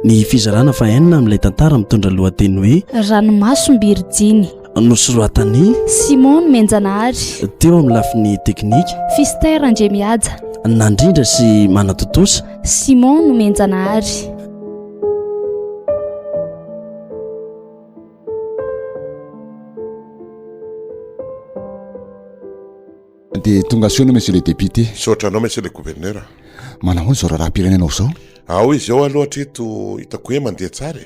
Ny fizarana fahenina amin'ilay tantara mitondra lohateny hoe Ranomasom-birijiny. Nosoratan'i Simon Nomenjanahary. Teo amin'ny lafiny teknika. Fister Andriamihaja. Nandrindra sy manatontosa. Simon Nomenjanahary. Dia tonga soa ianao Monsieur le Député. Misaotra anao Monsieur le Gouverneur. Manahoana izao raharaham-pirenenao izao? Ao izy ao aloha hatreto hitako hoe mandeha tsara e.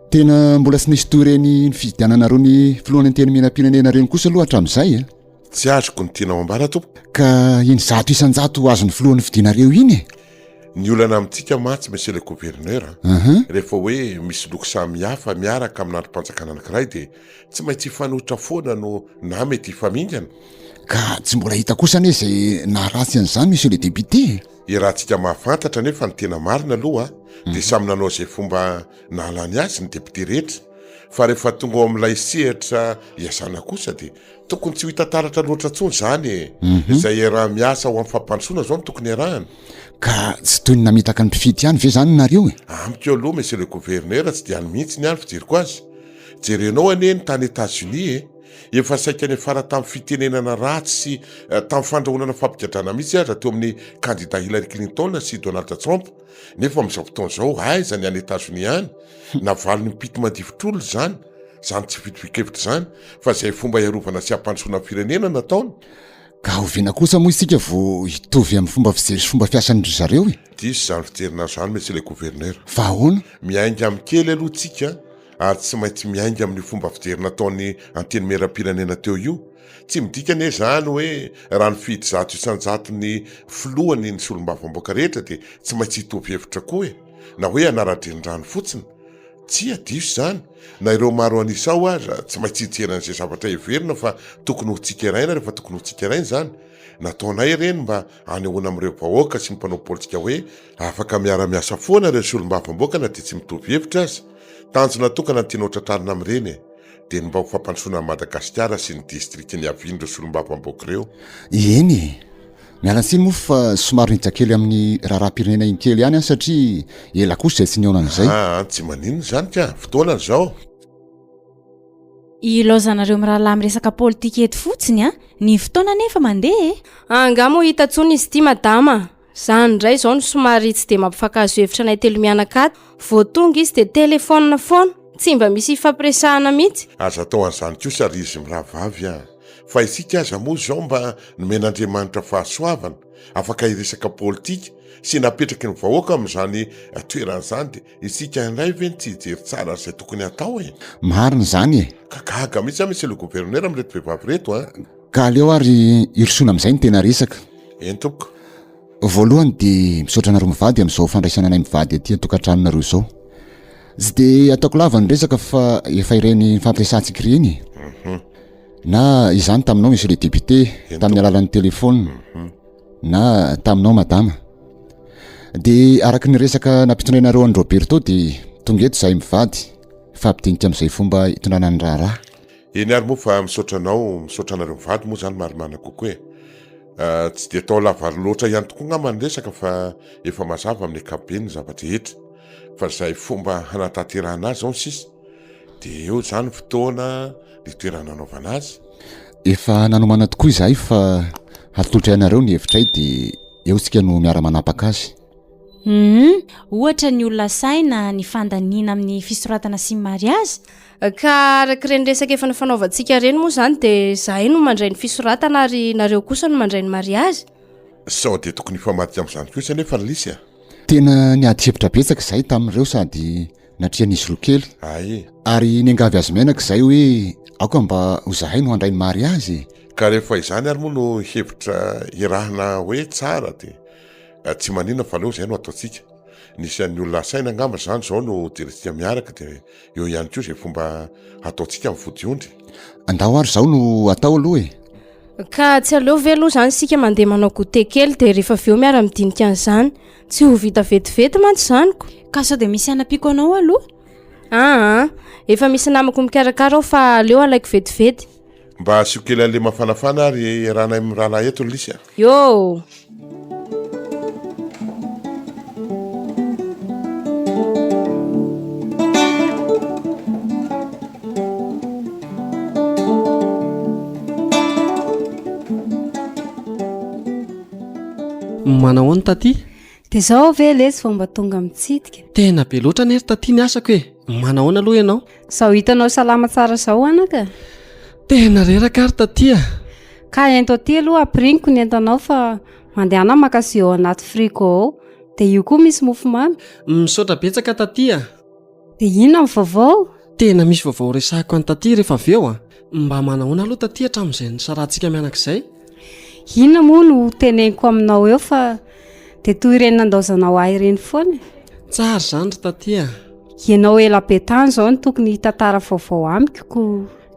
Tena mbola tsy nisy toy ireny nifidiananareo ny filohan'ny Antenimierampirenena ireny kosa aloha hatramin'izay e. Tsy azoko ny tianao ambara tompoko. Ka iny 100% azon'ny filoha nifidianareo iny e. Ny olana amintsika mantsy Monsieur le Gouverneur a, rehefa hoe misy loko samihafa miaraka amina andrim-panjakana anankiray dia tsy maintsy hifanohitra foana no na mety hifamingana. Ka tsy mbola hita kosa anie izay naharatsy an'izany Monsieur le Député e. Iarahantsika mahafantatra anefa ny tena marina aloha dia samy nanao izay fomba nahalany azy ny député rehetra fa rehefa tonga ao amin'ilay sehatra iasana kosa dia Tokony tsy ho hita taratra loatra intsony izany e! Izay iaraha-miasa ho amin'ny fampandrosoana izao no tokony iarahana. Ka tsy toy ny namitaka ny mpifidy ihany ve izany nareo e? Amiko aloha Monsieur le Gouverneur tsy dia any mihitsy ny ahy ny fijeriko azy. Jerenao anie ny tany Etats Unis e! Efa saika niafara tamin'ny fitenenana ratsy sy tamin'ny fandrahonana fampigadrana mihitsy aza teo amin'ny kandida Hillary Clinton sy Donald Trump. Nefa amin'izao fotoana izao aiza ny any Etazonia any? Navalon'ny mpity mandifotr'olona izany, izany tsy fitovian-kevitra izany, fa izay fomba hiarovana sy hampandrosoana ny firenena no ataony. Ka oviana kosa moa isika vao hitovy amin'ny fomba fijery sy fomba fiasan-dry zareo e? Diso izany fijerinao izany Monsieur le Gouverneur. Fa ahoana? Miainga amin'ny kely aloha tsika ary tsy maintsy miainga amin'io fomba fijery nataon'ny Antenimierampirenena teo io. Tsy midika anie izany hoe raha nifidy 100% ny filohany ny solombavambahoaka rehetra dia tsy maintsy hitovy hevitra koa e! Na hoe hanara-drenirano fotsiny. Tsia, diso izany. Na ireo maro an'isa ao aza tsy maintsy hijery an'izay zavatra heverina fa tokony ho tsikeraina rehefa tokony ho tsikeraina izany. Nataonay ireny mba hanehoana amin'ireo vahoaka sy ny mpanao politika hoe afaka miara-miasa foana ireo solombavambahoaka na dia tsy mitovy hevitra aza. Tanjona tokana no tiana hotratrarina amin'ireny e! dia ny mba ho fampandrosoana an'i Madagasikara sy ny distrika niavian'ireo solombavambahoaka ireo. Eny e! Miala tsiny moa fa somary niditra kely amin'ny raharaham-pirenena iny kely ihany aho satria ela kosa izay tsy nihaonana izay. Aa, tsy maninona izany ka! Fotoanany izao. Ilaozanareo mirahalahy miresaka politika eto fotsiny an! Ny fotoana anefa mandeha e! Angaha moa hita tsony izy ity madama? Zany indray izao no somary tsy dia mampifankahazo hevitra anay telo mianaka ato. Vao tonga izy dia telephone foana, tsy mba misy ifampiresahana mihitsy. Aza atao an'izany kosa ry izy mirahavavy a! Fa isika aza moa izao mba nomen'Andriamanitra fahasoavana, afaka hiresaka politika sy napetraky ny vahoaka amin'izany toerana izany dia isika indray ve no tsy hijery tsara an'izay tokony hatao e? Marina izany e! Ka gaga mihitsy aho Monsieur le Gouverneur amin'ireto vehivavy ireto a! Ka aleo ary hirosoana amin'izay ny tena resaka. Eny tompoko. Voalohany dia misaotra anareo mivady amin'izao fandraisana anay mivady aty an-tokantranonareo izao. Tsy dia ataoko lava ny resaka fa efa ireny nifampiresahantsika ireny e. Mhm. Na izany taminao Monsieur le député Eny tamin'ny tompoko. alalan'ny telefaonina Mhm. na taminao madama. Dia araka ny resaka nampitondrainareo an'i Roberto dia tonga eto izahay mivady hifampidinika amin'izay fomba hitondrana ny raharaha. Eny ary moa fa misaotra anao, misaotra anareo mivady moa zany marimarina kokoa e. Tsy dia atao lava loatra ihany tokoa ngamba ny resaka fa efa mazava amin'ny ankapobeny ny zava-drehetra. Fa izay fomba hanatanterahana azy izao ny sisa. Dia eo izany fotoana, ny toerana hanaovana azy. Efa nanomana tokoa izahay fa hatolotray anareo ny hevitray dia eo isika no miara-manapaka azy. Humm, ohatra ny olona asaina, ny fandaniana amin'ny fisoratana sy ny mariazy? Ka araka ireny resaka efa nifanaovantsika ireny moa izany dia izahay no mandray ny fisoratana ary nareo kosa no mandray ny mariazy? Sao dia tokony hifamadika amin'izany kosa anefa ry Lisy a! Tena niady hevitra betsaka izahay tamin'ireo sady natrehan'izy roa kely. Ay. Ary niangavy azy mianaka izahay hoe aoka mba ho izahay no handray ny mariazy e! Ka rehefa izany ary moa no hevitra hirahana hoe tsara dia Tsy maninona fa aleo izay no ataontsika. Ny isan'ny olona asaina angamba izany izao no jerentsika miaraka dia eo ihany koa izay fomba hataontsika amin'ny vodiondry. Andao ary izao no atao aloha e! Ka tsy aleo ve aloha izany isika mandeha manao goûter kely dia rehefa avy eo miara-midinika an'izany? Tsy ho vita vetivety mantsy izany ko! Ka sao dia misy hanampiako anao aloha? Aa! Efa misy namako mikarakara ao fa aleo alaiko vetivety. Mba asio kely an'le mafanafana ary iarahanay mirahalahy eto ry Lisy a! Yoo! Manahoana taty? Dia zao ve lesy vao mba tonga mitsidika? Tena be loatra anie ry taty ny asako e! Manahoana aloha ianao? Zao hitanao salama tsara zao anaka? Tena reraka ary taty a! Ka ento aty aloha ampiriniko ny entanao fa mandehana maka jus ao anaty frigo ao dia io koa misy mofomamy. Misaotra betsaka taty a! Dia inona ny vaovao? Tena misy vaovao resahiko an'i taty rehefa avy eo a! Mba manahoana aloha taty hatramin'izay nisarahantsika mianaka izay? Inona moa no ho teneniko aminao eo fa dia toy ireny nandaozanao ahy ireny foana e! Tsara izany ry taty a! Ianao ela be tany izao no tokony hitantara vaovao amiko ko.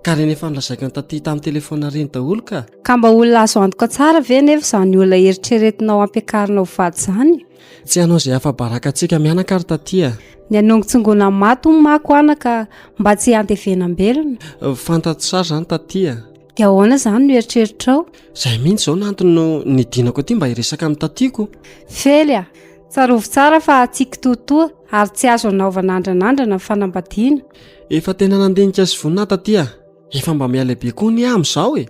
Ka ireny efa nolazaiko an'i taty tamin'ny telefaonina ireny daholo ka! Ka mba olona azo antoka tsara ve anefa izany olona eritreretinao hampiakarinao vady izany? Tsy hanao izay afa-baraka antsika mianaka ry taty a! Ny hanongotsongoana maty hono mako anaka mba tsy handevenam-belona. Fantatro tsara izany taty a! Dia ahoana izany no eritreritrao? Izay mihitsy izao no antony no nidinako aty mba hiresaka amin'ny tatiko. Fely a! Tsarovy tsara fa tsy kitoatoa ary tsy azo anaovana andranandrana ny fanambadiana. Efa tena nandinika sy vonona aho taty a! Efa mba miha-lehibe koa anie aho amin'izao e!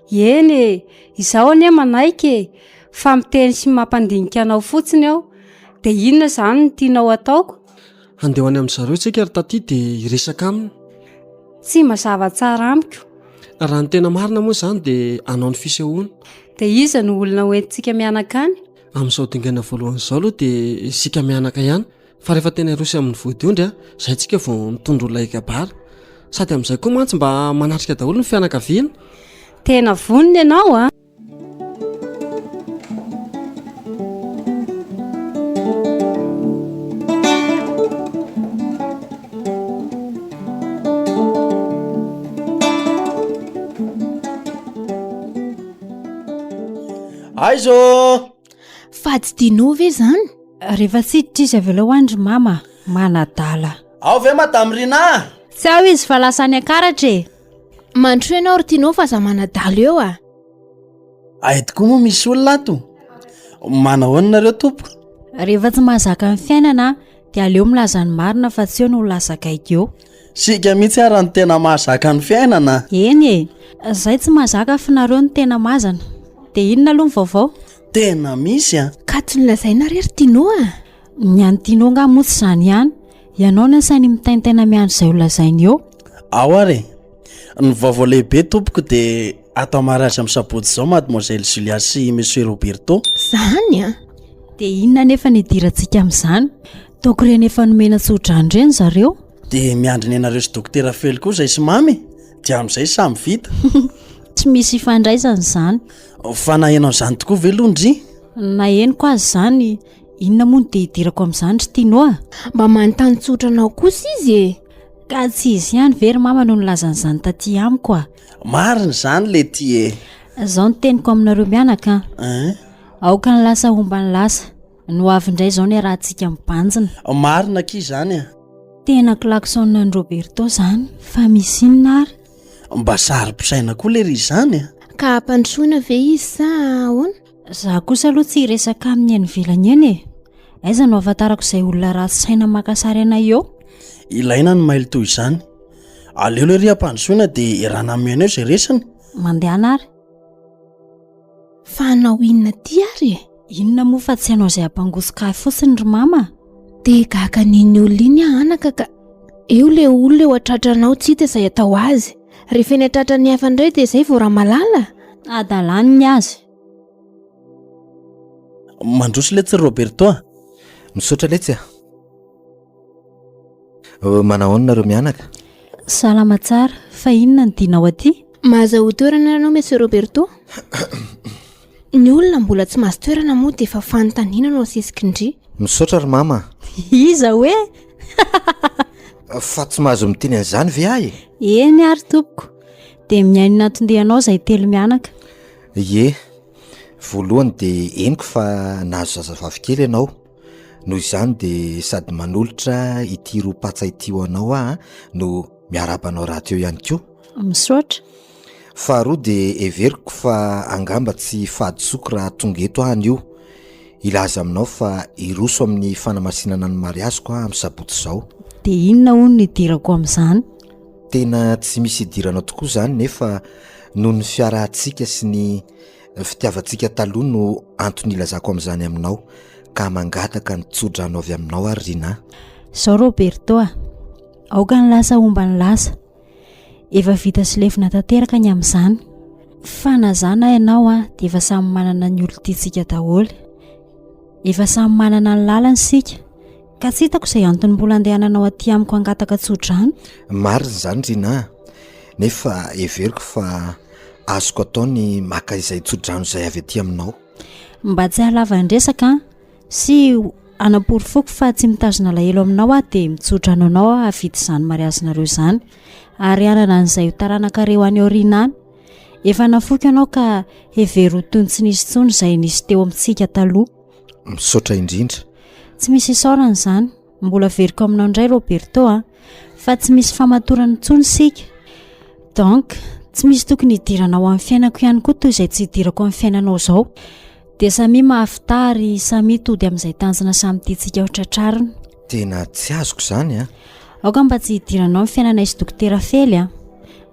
Eny e! Izaho anie manaiky e! Fa miteny sy mampandinika anao fotsiny aho. Dia inona izany no tianao hataoko? Handeha ho any amin-dry zareo isika ry taty dia hiresaka aminy. Tsy mazava tsara amiko. Raha ny tena marina moa izany dia hanao ny fisehoana. Dia iza no olona hoentintsika mianaka any? Amin'izao dingana voalohany izao aloha dia isika mianaka ihany. Fa rehefa tena hiroso amin'ny vodiondry a, zay tsika vao mitondra olona hikabary. Sady amin'izay koa mantsy mba manatrika daholo ny fianakaviana. Tena vonona ianao a! Aiza ô! Fa tsy tianao ve izany? Rehefa tsy hiditra izy avelao any ry mama a! Manadala. Ao ve madame Rina a? Tsy ao izy fa lasa any Ankaratra e! Mandrosoa ianao ry Tino fa aza manadala eo a! Ay tokoa moa misy olona ato? Manahoana nareo tompoko? Rehefa tsy mahazaka ny fiainana dia aleo milaza ny marina fa tsy eo no ho lasa gaigy eo. Sika mihitsy ara no tena mahazaka ny fiainana. Eny e! Zay tsy mahazaka f'nareo no tena mazana. Dia inona aloha ny vaovao? Tena misy an! Ka tsy nolazaina re ry Tino a! Ny an'i Tino angaha moa tsy izany ihany? Ianao no asainy mitaintaina miandry izay holazainy eo. Ao ary e! Ny vaovao lehibe tompoko dia atao mariage amin'ny sabotsy izao Mademoiselle Julia sy Monsieur Roberto. Izany an! Dia inona anefa no idirantsika amin'izany? Toako ireny efa nomena tsodrano ireny zareo. Dia miandry ny anareo sy Dokotera Fely koa izay sy Mamy e! Dia amin'izay samy vita. Tsy misy ifandraisany izany. Fa naheno an'izany tokoa ve aloha ndry? Nahenoko azy izany, inona moa no dia hidirako amin'izany ry Tino a? Mba manontany tsotra anao kosa izy e! Ka tsy izy ihany ve ry mama no nilaza an'izany taty amiko a? Marina izany lety e! Izao no teniko aminareo mianaka an! Hein? Aoka ny lasa homba ny lasa, ny ho avy indray izao no iarahantsika mibanjina. Marina akia izany a! Tena klaxon an'i Roberto izany, fa misy inona ary? Mba saro-pisaina koa lery izany a! Ka ampandrosoina ve izy sa ahoana? Za kosa aloha tsy hiresaka aminy eny ivelany eny e! Aiza no ahafantarako izay olona ratsy saina maka sary anay eo? Ilaina ny mailo toy izany. Aleo lery ampandrosoina dia iarahana mihaino eo izay resiny. Mandehana ary. Fa hanao inona aty ary e? Inona moa fa tsy hanao izay hampangosoka ahy fotsiny ry mama a! Dia gaga an'iny olona iny aho anaka ka! Eo ilay olona eo an-tratranao tsy hita izay atao azy. Rehefa eny an-tratran'ny hafa indray dia izay vao Ramalala? Hadalany ny azy. Mandroso letsy ry Roberto a! Misaotra letsy a! Manahoana nareo mianaka? Salama tsara, fa inona no tianao aty? Mahazahoa toerana ianao Monsieur Roberto. Ny olona mbola tsy mahazo toerana moa dia efa fanontaniana no asesiky ndry. Misaotra ry mama a! Iza hoe? Fa tsy mahazo miteny an'izany ve aho e? Eny ary tompoko. Dia mihaino ny anton-dianao izahay telo mianaka. Ie. Voalohany dia henoko fa nahazo zazavavy kely ianao. Noho izany dia sady manolotra ity ro patsa ity ho anao aho no. Miarahaba anao rahateo ihany koa. Misaotra. Faharoa dia heveriko fa angamba tsy fahadisoako raha tonga eto aho anio hilaza aminao fa hiroso amin'ny fanamasinana ny mariaziko aho amin'ny sabotsy izao. Dia inona hono no hidirako amin'izany? Tena tsy misy hidiranao tokoa izany nefa noho ny fiarahantsika sy ny fitiavantsika taloha no antony ilazako amin'izany aminao ka mangataka ny tsodrano avy aminao ary Rinah. Izao Roberto a! Aoka ny lasa homba ny lasa. Efa vita sy lefona tanteraka ny amin'izany. Fa na za na ianao a, dia efa samy manana ny olon-tiantsika daholo. Efa samy manana ny lalany isika. Ka tsy hitako izay antony mbola andehananao aty amiko hangataka tsodrano. Marina izany Rinah a! Nefa heveriko fa azoko atao ny maka izay tsodrano izay avy aty aminao. Mba tsy hahalava ny resaka an! Sy hanaporofoako fa tsy mitazona alahelo aminao aho dia mitsodrano anao aho hahavita izany mariazinareo izany ary hanana an'izay ho taranakareo any aoriana any. Efa nafoiko ianao ka hevero ho toy ny tsy nisy intsony izay nisy teo amintsika taloha. Misaotra indrindra. Tsy misy isaorana izany. Mbola averiko aminao indray Roberto a, fa tsy misy famatorana intsony isika. Donc, tsy misy tokony hidiranao amin'ny fiainako ihany koa toy izay tsy hidirako amin'ny fiainanao izao. Dia samia mahavita ary samia tody amin'izay tanjona samy tiantsika ho tratrarina. Tena tsy azoko izany a! Aoka mba tsy hidiranao ny fiainanay sy Dokotera Fely a!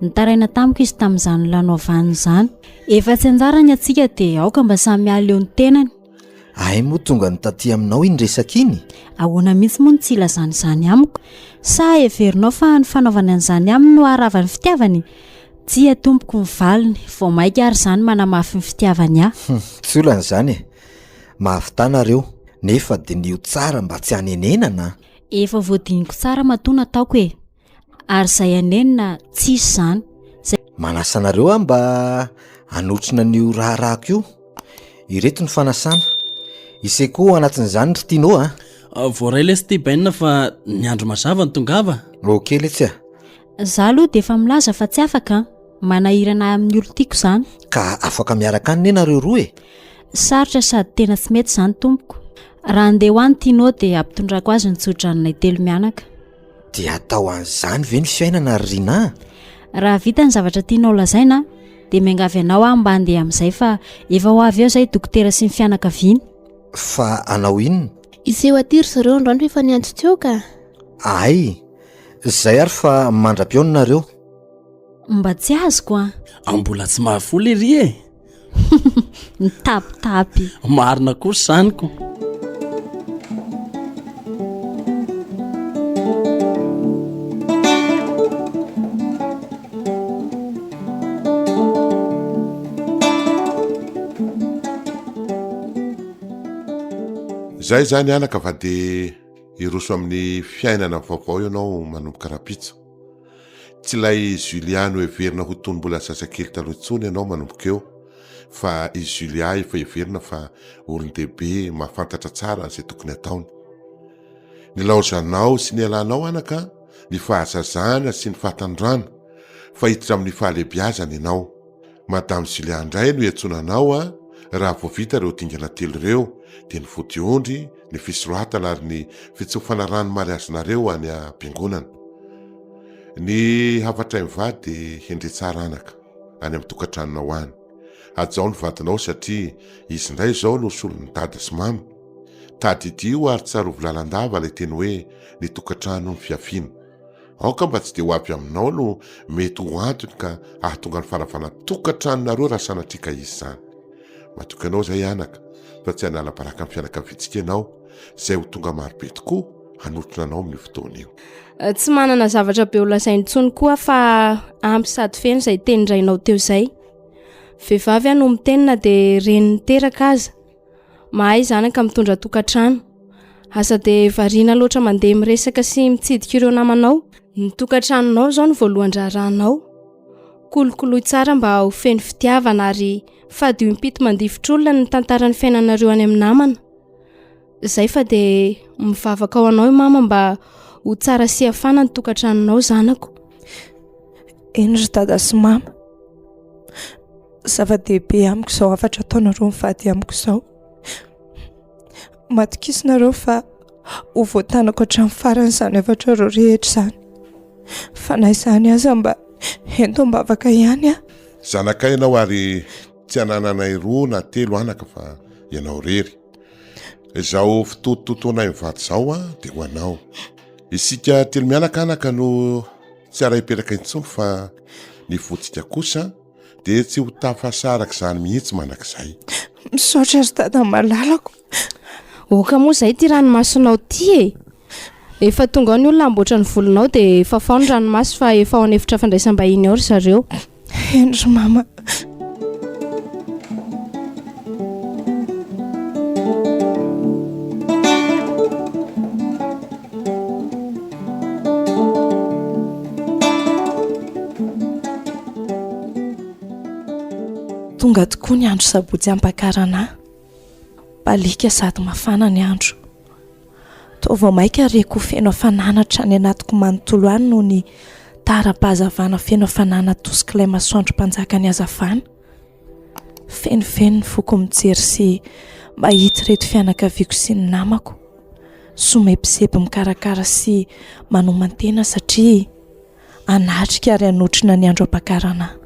Nitaraina tamiko izy tamin'izany lanaovaniny izany. Efa tsy anjara ny antsika dia aoka mba samy hahaleo ny tenany. Hay moa tonga ny taty aminao iny resaka iny? Ahoana mihitsy moa no tsy hilazany izany amiko? Sa heverinao fa ny fanaovana an'izany aminy no haharava ny fitiavany? Tsia tompoko ny valiny, vao maika ary izany manamafy ny fitiavany ahy. Hum, tsy olana izany e! Mahavità nareo, nefa diniho tsara mba tsy hanenenana an! Efa voadiniko tsara matoa nataoko e! Ary izay hanenina tsisy izany. Izay. Manasa anareo aho mba hanotrona an'io raharahako io. Ireto ny fanasana. Ise koa ao anatin'izany ry Tino a! Voaray lesy ty Bainina fa ny andro mazava no tongava. Ok letsy a! Za aloha dia efa milaza fa tsy afaka an! Manahirana ahy amin'ny olon-tiako izany. Ka afaka miaraka any ne nareo roa e! Sarotra sady tena tsy mety izany tompoko. Raha handeha ho any Tino dia ampitondrako azy ny tsodranonay telo mianaka. Dia atao an'izany ve ny fiainana ry Rinah a? Raha vita ny zavatra tianao lazaina dia miangavy anao aho mba handeha amin'izay fa efa ho avy eo izay dokotera sy ny fianakaviany. Fa hanao inona? Hiseho aty ry zareo androany fa efa niantso teo ka. Hay! Zay ary fa mandra-pihaona nareo. Mba tsy azoko an! Mbola tsy mahavola ery e! Mitapitapy. Marina kosa izany ko. Zay zany anaka fa de Hiroso amin'ny fiainana vaovao ianao manomboka rahampitso. Tsy ilay Julia noheverina ho toy ny mbola zazakely taloha intsony ianao manomboka eo, fa i Julia efa heverina fa olon-dehibe mahafantatra tsara izay tokony hataony. Nilaozanao sy nialanao anaka ny fahazazana sy ny fahatanorana, fa hiditra amin'ny fahalehibiazana ianao. Madame Julia indray no iantsoana anao a, raha vao vita ireo dingana telo ireo dia ny vodiondry, ny fisoratana ary ny fitsofana rano mariazinareo any am-piangonana. Ny hafatray mivady dia hendre tsara anaka, any amin'ny tokantranonao any. Hajao ny vadinao satria izy indray izao no solon'i dada sy mama. Tadidio ary tsarovy lalandava ilay teny hoe ny tokantrano no fiafiana. Aoka mba tsy dia ho avy aminao no mety ho antony ka hahatonga ny faravana tokantranonareo raha sanatria ka hisy izany. Matoky anao izahay anaka fa tsy hanala baraka ny fianakaviantsika ianao izay ho tonga marobe tokoa hanotrona anao amin'io fotoana io. Tsy manana zavatra be ho lazaina intsony koa aho fa ampy sady feno izay tenin-drainao teo izay. Vehivavy aho no miteny na dia reny niteraka aza. Mahay zanaka mitondra tokantrano. Aza dia variana loatra mandeha miresaka sy mitsidika ireo namanao. Ny tokantranonao izao no voalohan-draharahanao. Kolokoloy tsara mba ho feno fitiavana ary fadio impito mandifotr'olona ny mitantara ny fiainanareo any amin'ny namana. Izay fa dia mivavaka ho anao i mama mba ho tsara sy hafana ny tokantranonao zanako. Eny ry dada sy mama. Zava-dehibe amiko izao hafatra ataonareo mivady amiko izao. Matokisa nareo fa ho voatanako hatramin'ny farany izany hafatrareo rehetra izany. Fa na izany aza mba ento am-bavaka ihany aho. Zanakay ianao ary tsy anananay roa na telo anaka fa ianao irery. Izao fitotototoanay mivady izao dia ho anao. Isika telo mianaka anaka no tsy ara-hipetraka intsony fa ny fontsika kosa dia tsy ho tafasaraka izany mihitsy mandrakizay. Misaotra ry dada malalako. Oka moa izay ity ranomasonao ity e! Efa tonga ao ny olona hamboatra ny volonao dia fafao ny ranomaso fa efa ao an'efitra fandraisam-bahiny ao ry zareo. Eny ry mama. Tonga tokoa ny andro sabotsy hampakarana ahy. Baliaka sady mafana ny andro. Toa vao mainka reko ho feno hafanana hatrany anatiko manontolo any noho ny tara-pahazavana feno hafanana atosik'ilay masoandro mpanjakan'ny hazavana. Fenofeno ny foko mijery sy mahita ireto fianakaviako sy ny namako. Somebiseby mikarakara sy manoman-tena satria hanatrika ary hanotrona ny andro ampakarana ahy.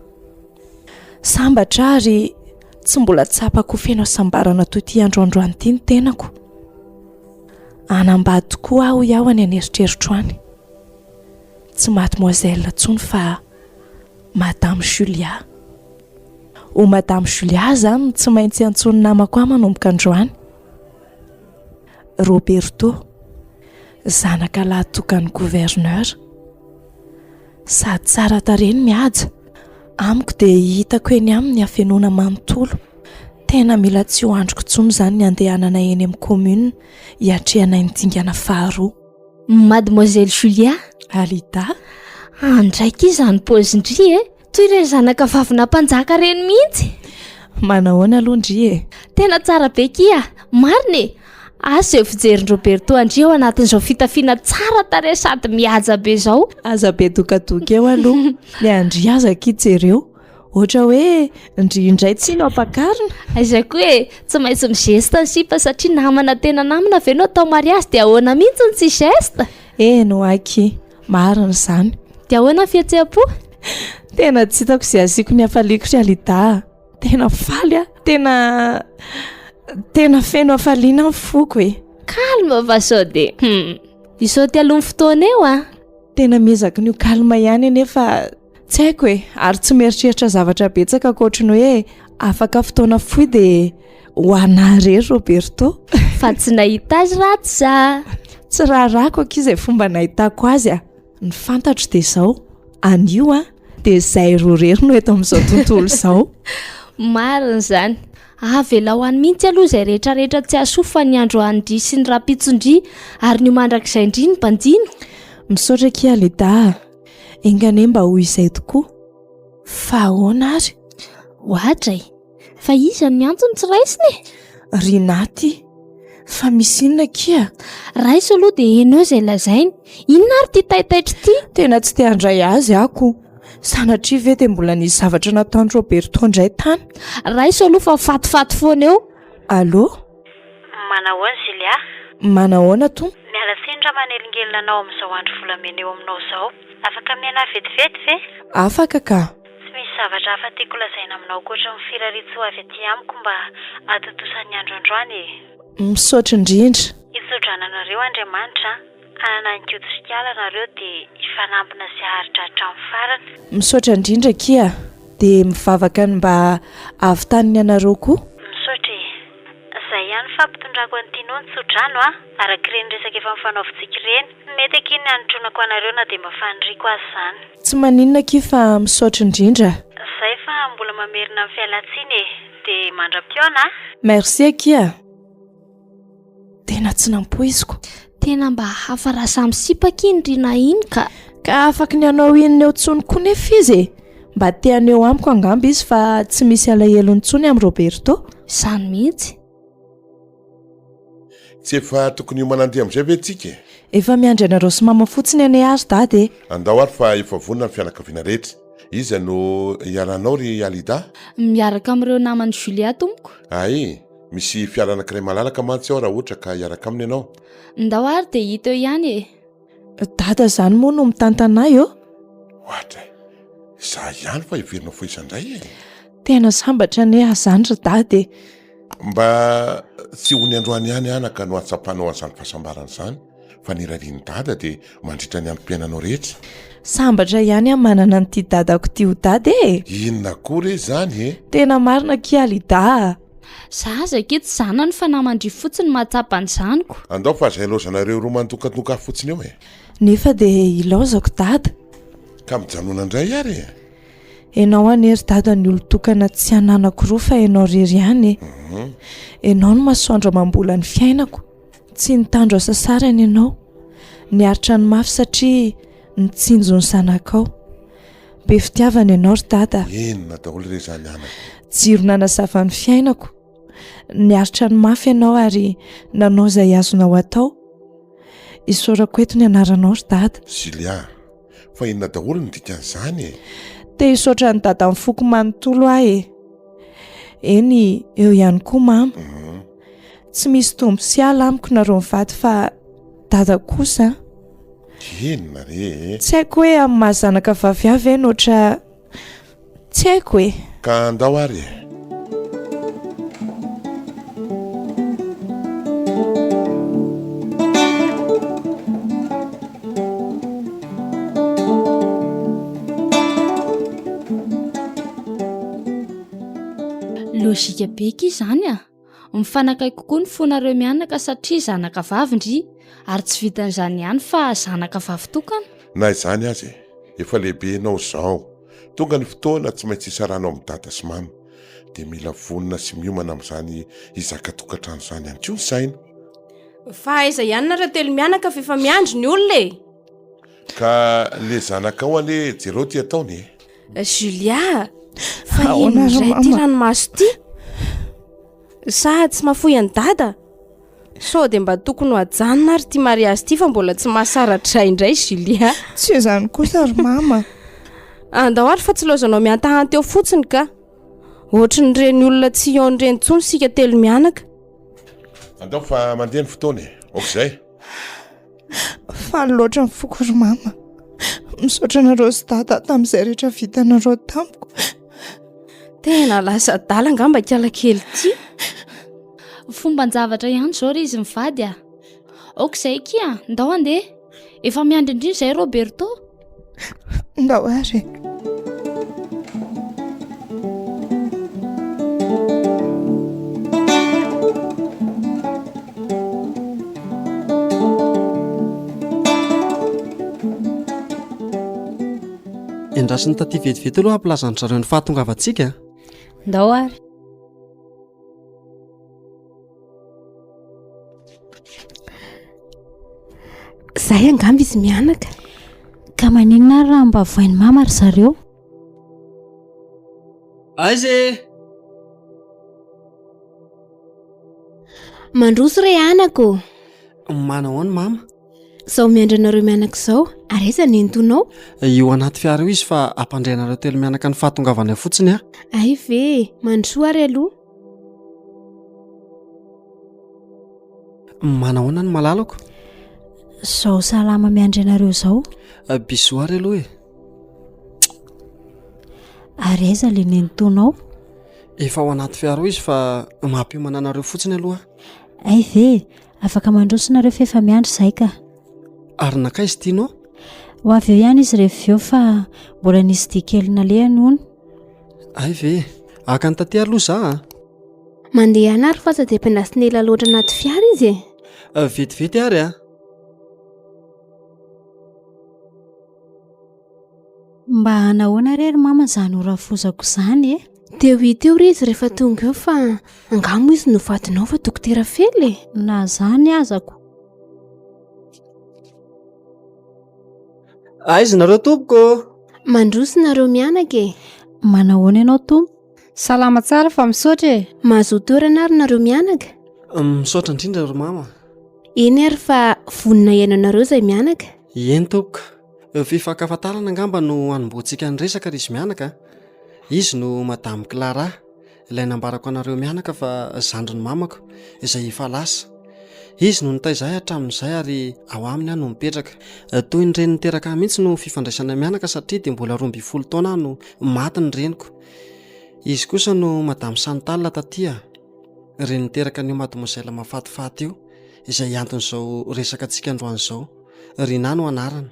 Sambatra aho ary tsy mbola tsapako ho feno hasambarana toy ity andro androany ity ny tenako. Hanambady tokoa aho hoy aho any an'eritreritro any. Tsy mademoiselle intsony fa madame Julia. Ho madame Julia izany no tsy maintsy iantsoan'ny namako ahy manomboka androany. Roberto, zanaka lahy tokan'ny gouverneur. Sady tsara tarehy no mihaja. Amiko dia hitako eny aminy ny hafenoana manontolo. Tena mila tsy ho andriko intsony izany ny handehanana eny amin'ny commune hiatrehanay ny dingana faharoa. Mademoiselle Julia. Alida. Andraiky izany paozin-dry e! Toy ireny zanaka vavina mpanjaka ireny mihitsy. Manahoana aloha ndry e? Tena tsara be kia! Marina e! Asa eo fijerin-dRoberto an-dry ao anatin'izao fitafiana tsara tarehy sady mihaja be izao. Aza be dokadoka eo aloha. Ny an-dry aza akia jereo. Ohatra hoe ndry indray tsy no ampakarina. Aiza koa e! Tsy maintsy mi-geste ny sipa satria namana tena namana ve no atao mariazy dia ahoana mihitsy no tsy geste? Eny ho'a akia. Marina izany. Dia ahoana ny fihetseham-po? Tena tsy hitako izay hasiako ny hafaliako ry Alida a! Tena faly aho, tena tena feno hafaliana ny foko e! Calme fa sao dia hum! Hisaoty aloha ny fotoana eo an! Tena miezaka ny ho calme ihany anefa tsy haiko e! Ary tsy mieritreritra zavatra betsaka ankoatry ny hoe afaka fotoana fohy dia ho anà irery Roberto. Fa tsy nahita azy raha tsy za. Tsy raharahako akia izay fomba nahitako azy a! Ny fantatro dia izao, anio a, dia izay roa irery no eto amin'izao tontolo izao. Marina izany. Avelao any mihitsy aloha izay rehetra rehetra tsy hahasoa fa ny androany-dry sy ny rahampitson-dry ary ny ho mandrakizay-ndry no banjino. Misaotra akia Alida a! Enga anie mba ho izay tokoa. Fa ahoana ary? Oadray! Fa iza no miantso no tsy raisina e? Ry Naty, fa misy inona akia? Raiso aloha dia henoy izay lazainy. Inona ary ity taitaitra ity? Tena tsy te handray azy aho ko. Sanatria ve dia mbola nisy zavatra nataon'i Roberto indray tany? Raiso aloha fa mifatifaty foana eo. Allô? Manahoana Julia? Manahoana Tompo? Miala tsiny raha manelingelina anao amin'izao andro volamena eo aminao izao. Afaka miaina vetivety ve? Afaka ka. Tsy misy zavatra hafa tiako lazaina aminao ankoatra ny firariantsoa avy aty amiko mba hahatontosan'ny andro androany e! Misaotra indrindra. Hitsodrano anareo Andriamanitra an! Hanana an'i Koto sy Kala nareo dia hifanampina sy haharitra hatramin'ny farany. Misaotra indrindra akia! Dia mivavaka ny mba hahavitan'ny anareo koa. Misaotra e! Zay ihany fampitondrako an'i Tino ny tsodrano a! Araka ireny resaka efa nifanaovintsika ireny. Mety akia ny hanotronako anareo na dia mba faniriako aza izany. Tsy maninona akia fa misaotra indrindra. Zay fa mbola mamerina ny fialantsiny e! Dia mandra-pihaona a! Merci akia! Tena tsy nampoiziko. Tena mba hafa raha samy sipa akia iny Rina iny ka. Ka afaky ny hanao inona eo intsony koa nefa izy e! Mba te haneho amiko angamba izy fa tsy misy alahelony intsony amin'i Roberto. Izany mihitsy. Tsy efa tokony hiomana handeha amin'izay ve tsika e? Efa miandry anareo sy mama fotsiny anie ary dada e! Andao ary fa efa vonona ny fianakaviana rehetra. Iza no hiaranao ry Alida? Miaraka amin'ireo naman'i Julia tompoko. Hay! Misy fiara anankiray malalaka mantsy ao raha ohatra ka hiaraka aminy ianao. Ndao ary dia hita eo ihany e! Dada izany moa no mitantana ahy ô! Oadray! Izaho ihany fa heverina ho foiza indray e! Tena sambatra anie aho izany ry Dada e! Mba tsy ho ny androany ihany anaka no hahatsapanao an'izany fahasambarana izany fa ny irarian'i Dada dia mandritra ny androm-piainanao rehetra. Sambatra ihany aho manana an'ity dadako ity ho dada e! Inona koa re izany e? Tena marina akia Alida a! Za aza akia tsy zanany fa naman-dry fotsiny mahatsapa an'izany ko. Andao fa aza ilaozanareo roa mandokandoka ahy fotsiny eo e! Nefa dia ilaozako dada. Ka mijanona indray ary e! Enao anie ry dada ny olon-tokana tsy ananako roa fa enao irery ihany e! Enao no masoandro amam-bolan'ny fiainako. Tsy nitandro hasasarana ianao. Niaritra ny mafy satria nitsinjo ny zanakao. Be fitiavana ianao ry dada. Inona daholo re izany anaka? Jiro nanazava ny fiainako. Niaritra ny mafy ianao ary nanao izay azonao atao. Isaorako eto ny anaranao ry dada. Julia, fa inona daholo ny dikan'izany e? Te hisaotra an'i dada amin'ny foko manontolo aho e. Eny, eo ihany koa mama. Mhm. Tsy misy tombo sy ala amiko nareo mivady fa dada kosa an. Inona re e? Tsy haiko hoe amin'ny maha zanaka vavy ahy ve no ohatra tsy haiko e. Ka andao ary e. Lojika be akia izany a! Mifanakaiky kokoa ny fonareo mianaka satria zanaka vavy ndry, ary tsy vitan'izany ihany fa zanaka vavy tokana. Na izany aza e, efa lehibe ianao izao, tonga ny fotoana tsy maintsy hisaranao amin'i dada sy mama, dia mila vonona sy miomana amin'izany hizaka tokantrano izany ihany koa ny saina. Fa aiza ihany nareo telomianaka f'efa miandry ny olona e! Ka le zanakao anie jereo ty ataony e. Julia, fa inona indray ity ranomaso ity? Sa tsy mahafoy an'i Dada? Sao dia mba tokony ho ajanona ary ity mariazy ity fa mbola tsy mahasara-dray indray Julia. Tsy izany kosa ry mama. Andao ary fa tsy laozanao miantahanta eo fotsiny ka. Ohatrin'ireny olona tsy hihaona ireny intsony isika telo mianaka. Andao fa mandeha ny fotoana e. Aok'izay. Faly loatra ny foko ry mama. Misaotra anareo sy dada tamin'izay rehetra vitanareo tamiko. Tena lasa adala angamba ikala kely ity. Fomban-javatra ihany izao ry izy mivady a. Aoka izay akia, ndao handeha. Efa miandry indrindra izay Roberto. Ndao ary e. Endrasiny taty vetivety aloha hampilazan-dry zareo ny fahatongavantsika. Ndao ary. Zay angamba izy mianaka. Ka maninona ary raha mba vohain'i mama ry zareo? Aiza e? Mandroso re anaka ô! Manahoana mama? Zao miandry anareo mianaka izao, ary aiza ny entonao? Io anaty fiara io izy fa ampandre anareo telo mianaka ny fahatongavanay fotsiny aho. Ay ve e! Mandrosoa ary aloha. Manahoana ny malalako? Zao salama miandry anareo zao. Eh, bisous ary aloha e. Ary aiza le nenitoanao? Efa ao anaty fiara ao izy fa mampiomana anareo fotsiny aloha. Ay ve, afaka mandroso nareo f'efa miandry zahay ka. Ary nankaiza ity no? Ho avy eo ihany izy rehefa avy eo fa mbola nisy dia kely nalehany hono. Ay ve, haka ny taty aloha za a. Mandehana ary fa aza dia ampiandrasina ela loatra anaty fiara izy e. Eh, vetivety ary a. Mba hanahoana re ry mama izany ho rafozako izany e? Dia ho hita eo re izy rehefa tonga eo fa angaha moa izy no vadinao fa dokotera Fely e? Na izany aza ko. Aiza nareo tompoko? Mandroso nareo mianaka e. Manahoana ianao tompo? Salama tsara fa misaotra e! Mahazoa toerana ary nareo mianaka. Misaotra indrindra ry mama. Eny ary fa vonona hihaino anareo izay mianaka. Eny tompoko. Fifankafantarana angamba no hanombohantsika ny resaka ry izy mianaka a. Izy no Madame Clara, ilay nambarako anareo mianaka fa zandrin'ny mamako, izay efa lasa. Izy no nitaiza ahy hatramin'izay ary ao aminy aho no mipetraka. Toy ny reny niteraka ahy mihitsy no fifandraisanay mianaka satria dia mbola 12 taona aho no maty ny reniko. Izy kosa no Madame Chantal taty a! Reny niteraka an'io Mademoiselle mahafatifaty io, izay anton'izao resaka antsika androany izao. Rinah no anarany.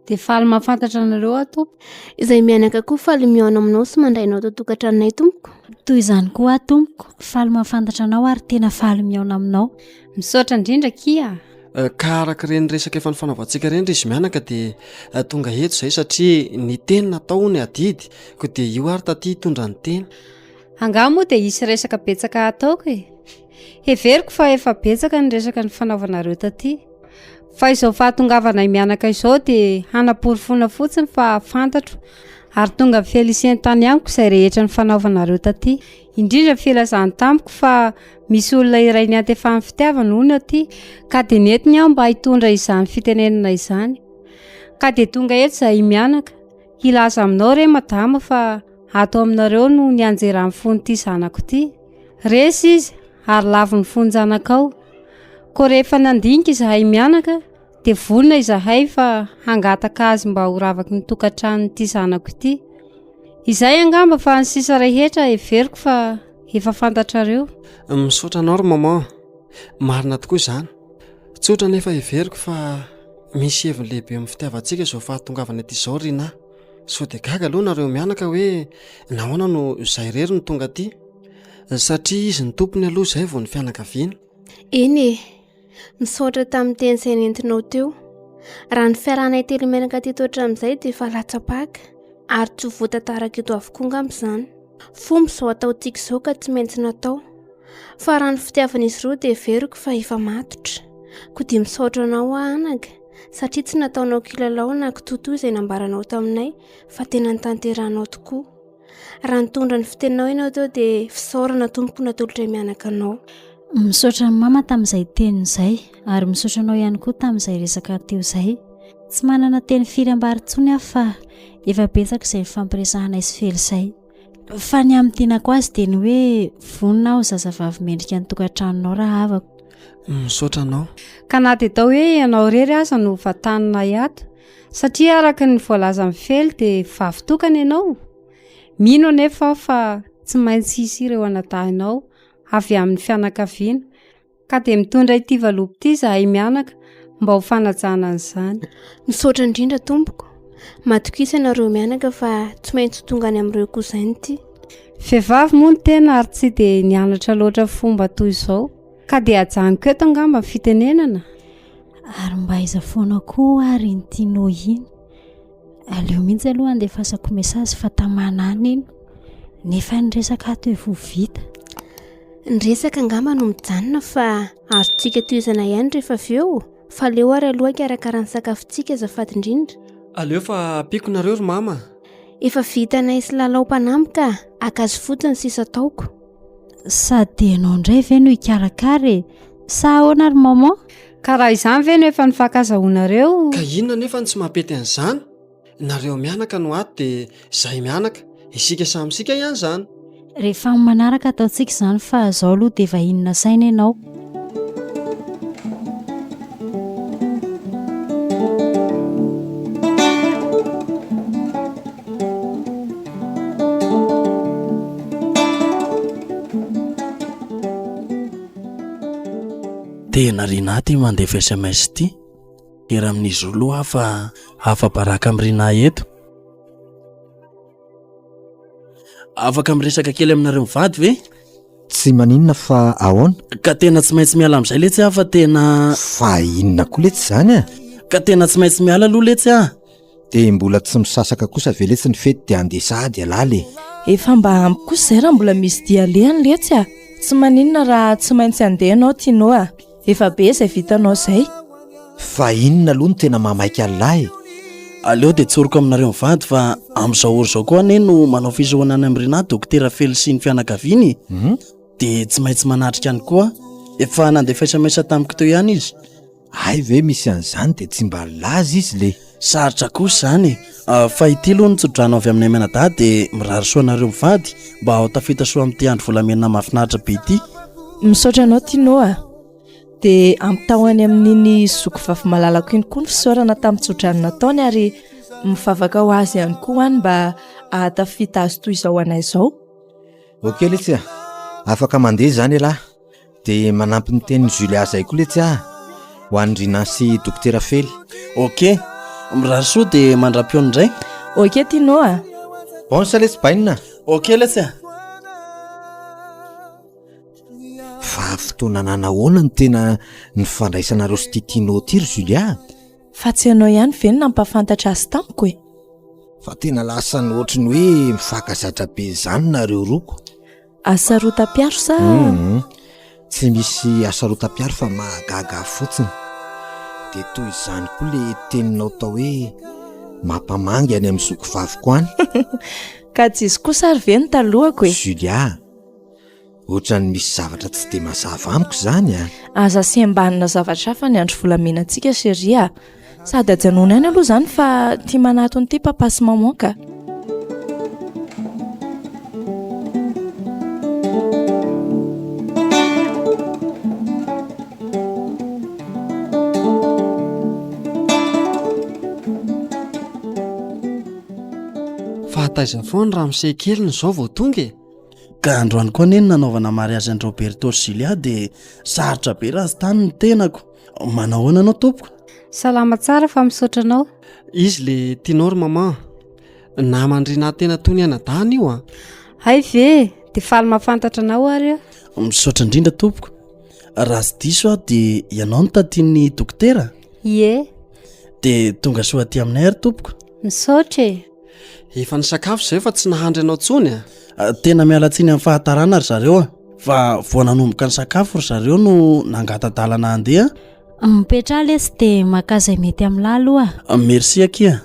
Dia faly mahafantatra anareo aho tompoko. Izay mianaka koa faly mihaona aminao sy mandray anao ato an-tokantranonay tompoko. Toy izany koa aho tompoko, faly mahafantatra anao ary tena faly mihaona aminao. Misaotra indrindra akia a! Eh, ka araka ireny resaka efa nifanaovantsika ireny ry izy mianaka dia eh, tonga eto izay satria ny teny natao hono adidy koa dia io ary taty hitondra ny teny. Angaha moa dia hisy resaka betsaka hataoko e? Heveriko fa efa betsaka ny resaka nifanaovanareo taty. Fa izao fahatongavanay mianaka izao dia hanaporofoana fotsiny fa fantatro ary tonga Félicien tany amiko izay rehetra nifanaovanareo taty. Indrindra ny filazany tamiko fa misy olona iray niantefan'ny fitiavana hono aty ka dia nentiny aho mba hitondra izany fitenenana izany. Ka dia tonga eto izahay mianaka hilaza aminao re madama fa ato aminareo no nianjeran'ny fon'ity zanako ity. Resy izy ary lavon'ny fon-janakao. Koa rehefa nandinika izahay mianaka dia vonona izahay fa hangataka azy mba ho ravaky ny tokantranon'ity zanako ity. Izay angamba fa ny sisa rehetra heveriko fa efa fantatrareo. Misaotra anao ry maman. Marina tokoa izany. Tsotra nefa heveriko fa misy heviny lehibe amin'ny fitiavantsika izao fahatongavana ety izao Rinah. Sao dia gaga aloha nareo mianaka hoe nahoana no izaho irery no tonga aty? Satria izy ny tompony aloha izay vao ny fianakaviana. Eny e! Misaotra tamin'ny teny izay nentinao teo. Raha ny fiarahanay telo mianaka teto hatramin'izay dia efa latsa-paka ary tsy ho voatantaraka eto avokoa angamba izany. Fomba izao ataontsika izao ka tsy maintsy natao. Fa raha ny fitiavan'izy ireo dia heveriko fa efa matotra. Koa dia misaotra anao aho anaka satria tsy nataonao kilalao na kitoatoa izay nambaranao taminay fa tena notanterahanao tokoa. Raha nitondra ny fiteninao ianao teo dia fisaorana tompoko natolotray mianaka anao. Misaotra an'i mama tamin'izay teniny izay ary misaotra anao ihany koa tamin'izay resaka teo izay. Tsy manana teny firy ambara intsony aho fa efa betsaka izay nifampiresahanay sy Fely izay. Fa ny amin'ny tianako azy dia ny hoe vonona aho zazavavy mendrika ny tokantranonao rahavako. Misaotra anao. Ka na dia atao hoe ianao irery aza no vantaninay ato Satria araka ny voalazan'i Fely dia vavy tokana ianao? Mino anefa aho fa tsy maintsy hisy ireo anadahinao avy amin'ny fianakaviana, ka dia mitondra ity valopy ity izahay mianaka mba ho fanajana an'izany. Misaotra indrindra tompoko. Matokisa ianareo mianaka fa tsy maintsy ho tonga any amin'ireo cousin ity. Vehivavy moa ny tena ary tsy dia nianatra loatra fomba toy izao, ka dia ajanoko eto angamba ny fitenenana. Ary mba aiza foana koa ary iny Tino iny? Aleo mihitsy aloha andefasako message fa tamana any iny. Nefa ny resaka ato efa ho vita. Ny resaka angamba no mijanona fa azontsika tohizana ihany rehefa avy eo. Fa aleo ary aloha hikarakara ny sakafontsika azafady indrindra. Aleo fa ampiako nareo ry mama. Efa vitanay sy Lalao mpanampy ka akazo fotsiny sisa ataoko. Sady dia ianao indray ve no hikarakara e? Sa ahoana ry maman? Ka raha izany ve no efa nifankazahoanareo? Ka inona anefa no tsy mampety an'izany? Nareo mianaka no ato dia izahay mianaka, isika samy isika ihany izany. Rehefa amin'ny manaraka ataontsika izany fa izao aloha dia vahiny nasaina ianao. Tena Rinah ty mandefa sms ty. Kera amin'izy roa loha aho fa afa-baraka amin'i Rinah eto. Afaka miresaka kely aminareo mivady ve? Tsy maninona fa ahoana? Ka tena tsy maintsy miala amin'izay letsy aho fa tena Fa inona koa letsy izany a? Ka tena tsy maintsy miala aloha letsy aho. Dia mbola tsy misasaka kosa ve letsy ny fety dia handeha sahady ialahy le? Efa mba ampy kosa izay raha mbola misy dia alehany letsy a! Tsy maninona raha tsy maintsy handeha ianao Tino a! Efa be izay vitanao izay. Fa inona aloha no tena mahamaika an'lahy e? Aleo dia tsoriko aminareo mivady fa amin'izao ora izao koa anie no manao fisehoana any amin'i Rinah dokotera Fely sy ny fianakaviany e! Dia tsy maintsy manatrika any koa. Efa nandefa sms tamiko teo ihany izy. Hay ve misy an'izany dia tsy mba nilaza izy le. Sarotra kosa izany e! Fa ity aloha ny tsodrano avy aminay mianadahy dia mirary soa anareo mivady mba ho tafita soa amin'ity andro volamena mahafinaritra be ity. Misaotra anao Tino a! Dia ampitao any amin'iny zoky vavy malalako iny koa ny fisaorana tamin'ny tsodrano nataony ary mivavaka ho azy ihany koa any mba hahatafita azy toy izao anay izao. Ok letsy a! Afaka mandeha izany ialahy. Dia manampy ny tenin'i Julia izay koa letsy aho. Ho an'i Rinah sy Dokotera Fely. Ok. Mirary soa dia mandra-pihaona indray. Ok Tino a! Bonne letsy bainina. Ok letsy a! Fa fotoana nanahoana no tena nifandraisanareo sy ity Tino ity ry Julia? Fa tsy ianao ihany ve no nampahafantatra azy tamiko e? Fa tena lasa ny ohatry ny hoe mifankazatra be izany nareo roa ko. Hasarotam-piaro sa? Hum, tsy misy hasarotam-piaro fa mahagaga ahy fotsiny. Dia toy izany koa le teninao tao hoe mampamangy any amin'ny zoky vaviko any. Ka tsy izy kosa ary ve no talohako e? Julia, Ohatran'ny misy zavatra tsy dia mazava amiko izany a! Aza sembanina zavatra hafa ny andro volamenantsika chérie a! Sady ajanony any aloha izany fa tia manatona ity papa sy maman ka! Fa taiza foana ramose keliny izao vao tonga e? Ka androany koa anie no nanaovana mariage an'i Roberto sy Julia dia sarotra be raha tsy tany ny tenako. Manao ahoana anao tompoko? Salama tsara fa misaotra anao. Izy le tianao ry maman. Naman'i Rinah tena toy ny anadahiny io an. Hay ve? Dia faly mahafantatra anao ary aho. Misaotra indrindra tompoko. Raha tsy diso aho dia ianao no tatian'ny dokotera? Ie. Dia tonga soa aty aminay ary tompoko. Misaotra e. Efa nisakafo izay fa tsy nahandry anao tsony a. Ah, tena miala tsiny amin'ny fahatarana ry zareo a. Fa vao nanomboka ny sakafo ry zareo no nangata-dalana handeha. Mipetraha lesy dia maka izay mety amin'lah aloha. Ah, merci akia.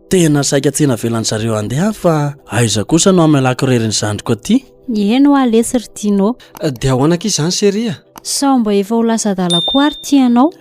Tena saika tsy navelan-dry zareo handeha aho fa aiza kosa no hamelako irery ny zandriko aty. Eny hoa lesy ry Tino. Dia ahoana akia izany chérie a? Sao mba efa ho lasa adala koa ary ty ianao?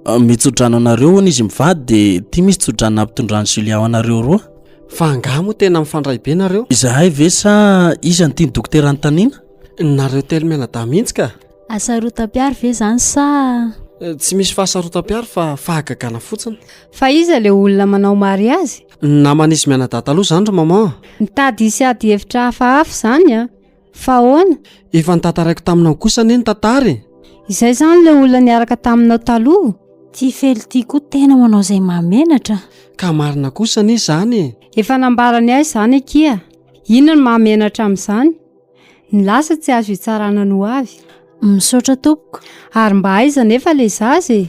Ah, mitsodrano anareo hono izy mivady dia ity misy tsodrano nampitondran'i Julia ho anareo roa. Fa angaha moa tena mifandray be nareo? Izahay ve sa iza no tian'ny dokotera anontaniana? Nareo telo mianadahy mihitsy ka! Hasarotam-piaro ve izany sa? Eh, tsy misy fahasarotam-piaro fa fahagagana fotsiny. Fa iza ilay olona manao mariazy? Naman'izy mianadahy taloha izany ry maman. Mitady hisy ady hevitra hafahafa izany an! Fa ahoana? Efa notantaraiko taminao kosa anie ny tantara e! Izay izany ilay olona niaraka taminao taloha? Ty Fely ty koa tena manao izay mahamenatra. Ka marina kosa anie izany e! Efa nambarany ahy izany akia. Inona no mahamenatra amin'izany? Ny lasa tsy azo itsarana ny ho avy. Misaotra tompoko. Ary mba aiza anefa ilay zaza e?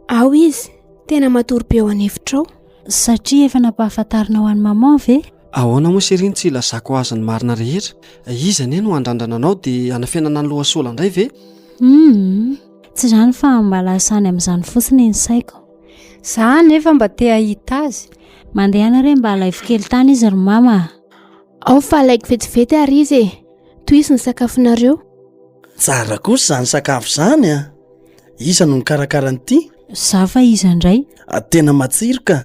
Ao izy, tena matory be ao an'efitra ao. Satria efa nampahafantarinao an'i maman ve? Ahoana moa chérie no tsy hilazako azy ny marina rehetra? Izy anie no handrandrana anao dia hanafenana ny lohasola indray ve? Humm, tsy izany fa mba lasa any amin'izany fotsiny ny saiko. Za anefa mba te hahita azy. Mandehana re mba alaivo kely tany izy ry mama a! Ao fa alaiko vetivety ary izy e! Tohizo ny sakafonareo. Tsara kosa izany sakafo izany a! Iza no nikarakara an'ity? Za fa iza indray? Tena matsiro ka!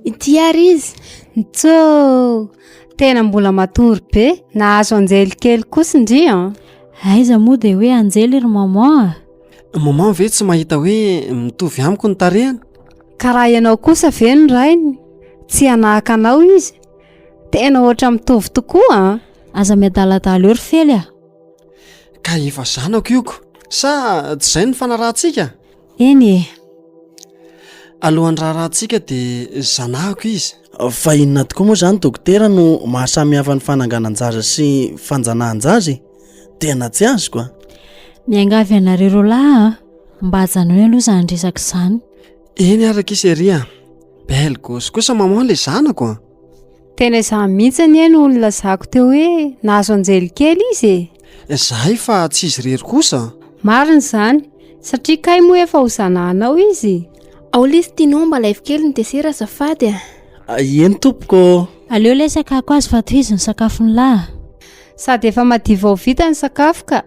Ity ary izy. Ntsôô! Tena mbola matory be. Nahazo anjely kely kosa ndry an! Aiza moa dia hoe anjely ry maman a! Maman ve tsy mahita hoe mitovy amiko ny tarehiny? Ka raha ianao kosa ve no rainy, tsy hanahaka anao izy? Tena ohatra mitovy tokoa an! Aza miadaladala eo ry Fely a! Ka efa zanako io ko! Sa tsy izay no fanarahantsika? Eny e! Alohan'ny raharahantsika dia zanahako izy. Fa inona tokoa moa izany dokotera no mahasamihafa ny fananganan-jaza sy fanjanahan-jaza e? Tena tsy azoko a! Miangavy anareo roalahy a! Mba ajanony aloha izany resaka izany. Eny ary akia chérie a! Belle gosse kosa maman le zanako a! Tena izaho mihitsy anie no nilazako teo hoe nahazo anjely kely izy e! Izahay fa tsy izy irery kosa. Marina izany, satria kay moa efa ho zanahanao izy. Ao lesy Tino mba alaivo kely ny dessert azafady a! Eny tompoko ô! Aleo lesy hakako azy fa tohizo ny sakafon'lah a! Sady efa madiva ho vita ny sakafo ka!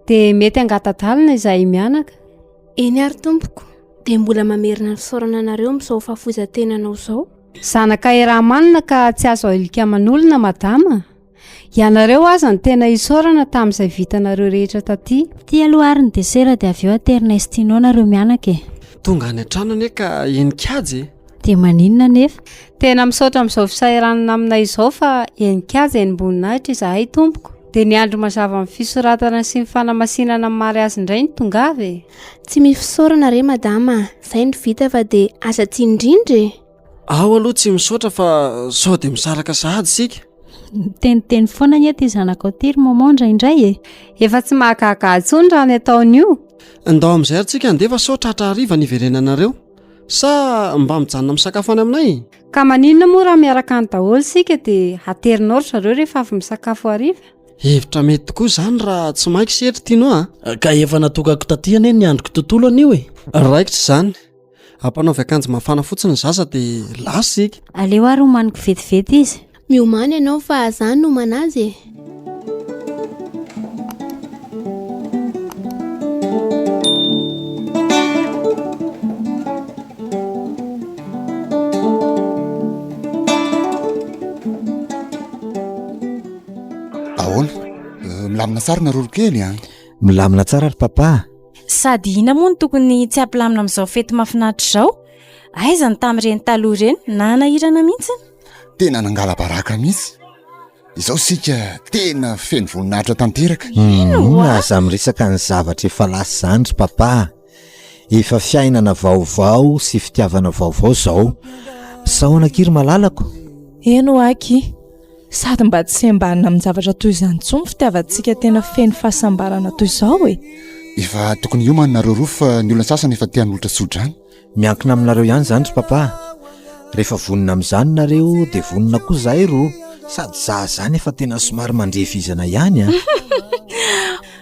Dia mety hangata-dalana izahay mianaka. Eny ary tompoko, dia mbola mamerina ny fisaorana anareo amin'izao fahafoizan-tenanao izao. Zanaka iaraha-manana ka tsy azo ahilika aman'olona madama. Ianareo aza no tena isaorana tamin'izay vitanareo rehetra taty. Ity aloha ary ny desera dia avy eo aterinay sy Tino nareo mianaka e. Tonga any an-trano anie ka henin-kajy e. Dia maninona anefa? Tena misaotra amin'izao fisahiranana aminay izao fa henin-kajy henim-boninahitra izahay tompoko. Dia ny andro mazava amin'ny fisoratana sy ny fanamasinana ny mariazy indray no tongava e. Tsy misy fisaorana re madama a, izay no vita fa dia aza tsiny indrindra e. Ao aloha tsy misaotra fa sao dia misaraka sahady isika. Miteniteny foana anie ity zanakao ity ry maman indraindray e. Efa tsy mahagaga ahy intsony raha ny ataony io. Ndao amin'izay ary tsika handeha fa sao tratra hariva ny hiverenanareo. Sa mba mijanona misakafo any aminay? Ka maninona moa raha miaraka any daholo isika dia haterinao ry zareo rehefa avy misakafo hariva? Hevitra mety tokoa izany raha tsy maika sy hery Tino a! Ka efa natokako taty anie ny androko tontolo anio e! Raikitra izany. Ampanaovy akanjo mafana fotsiny ny zaza dia lasa isika. Aleo ary homaniko vetivety izy. Miomàna ianao fa za no homana azy e! Ahoana? Milamina tsara nareo roa kely an? Milamina tsara ry papa a! Sady inona moa no tokony tsy hampilamina amin'izao fety mahafinaritra izao? Aiza ny tamin'ireny taloha ireny, nanahirana mihitsy. Tena nangala-baraka mihitsy. Izao isika tena feno voninahitra tanteraka. Hum, aza miresaka ny zavatra efa lasa izany ry papa a! Efa fiainana vaovao sy fitiavana vaovao izao. Misaona akia ry malalako. Eny hoa akia. Sady mba tsy sembanina amin-javatra toy izany intsony ny fitiavantsika tena feno fahasambarana toy izao e! Efa tokony hiomana nareo roa fa ny olona sasany efa te hanolotra tsodrano. Miankina aminareo ihany izany ry papa a! Rehefa vonona amin'izany nareo dia vonona koa izahay roa, sady za izany efa tena somary mandre vizana ihany a!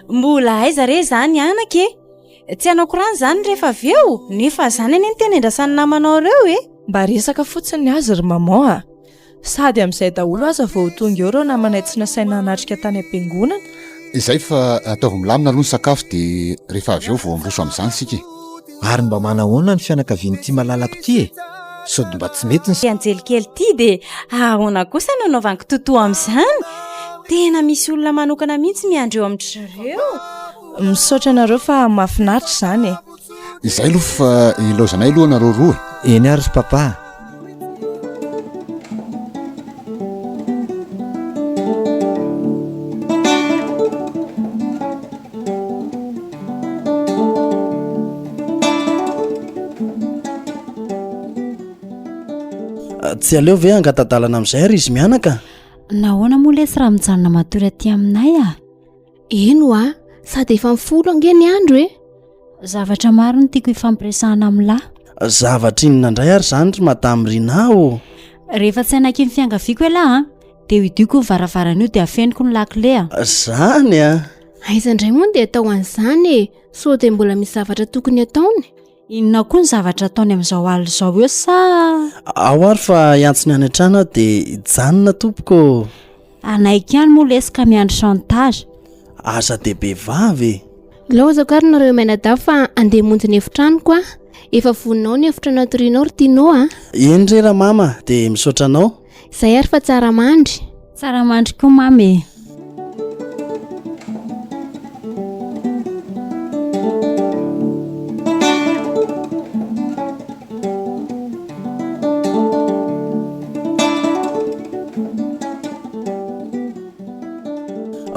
Mbola aiza re izany anaka e! Tsy hanao korana izany rehefa avy eo? Nefa izany anie no tena endrasan'ny namanao ireo e! Mba resaka fotsiny ny azy ry maman a! Sady amin'izay daholo aza vao ho tonga eo ireo namanay tsy nasaina hanatrika tany am-piangonana. Izay fa ataovy milamina aloha ny sakafo dia rehefa avy eo vao miroso amin'izany isika e. Ary mba manahoana ny fianakavian'ity malalako ity e? Sao dia mba tsy mety ny. Ity anjely kely ity dia ahoana kosa no anaovan'i Kitoto amin'izany? Tena misy olona manokana mihitsy miandry eo amin-dry zareo. Misaotra anareo fa mahafinaritra izany e. Izay aloha fa ilaozanay aloha nareo roa e. Eny ary ry papa a. Tsy aleo ve hangata-dalana amin'izay ary izy mianaka? Nahoana moa lesy raha mijanona matory aty aminay ah? Eny hoa, sady efa mifolo ange ny andro e! Zavatra maro no tiako hifampiresahana amin'lah. Zavatra inona indray ary izany ry Madame Rina ô? Rehefa tsy hanaiky ny fiangaviako ialahy an, dia ho idioko io varavarana io dia afeniko ny lakile a! Zany a! Aiza indray moa no dia atao an'izany e! Sao dia mbola misy zavatra tokony hataony? Inona koa ny zavatra ataony amin'izao alina izao eo sa? Ao ary fa hiantso ny any an-trano aho dia hijanona tompoko ô! Hanaiky ihany moa lesy ka miandry chantage. Aza dia be vava e! Laozako ary nareo mianadahy fa andeha hamonjy ny efitranoko aho. Efa vonona ao ny efitra natorianao ry Tino a! Eny re ramama dia misaotra anao. Izay ary fa tsara mandry. Tsara mandry koa mama e!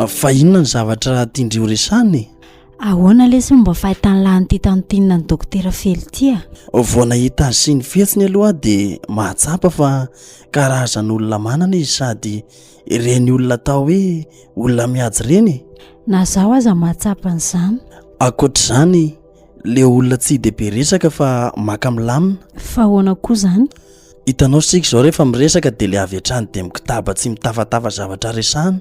Fa inona ny zavatra tian-dry ho resahina e? Ahoana lesy no mba fahitan'lah an'ity tantine an'i Dokotera Fely ity a? Vao nahita azy sy ny fihetsiny aloha aho dia mahatsapa fa karazan'olona manana izy sady ireny olona atao hoe olona mihaja ireny e. Na zaho aza mahatsapa an'izany. Ankoatr'izany, le olona tsy dia be resaka fa maka milamina. Fa ahoana koa izany? Hitanao isika izao rehefa miresaka dia le avy hatrany dia mikitaba tsy mitafatafa zavatra resahina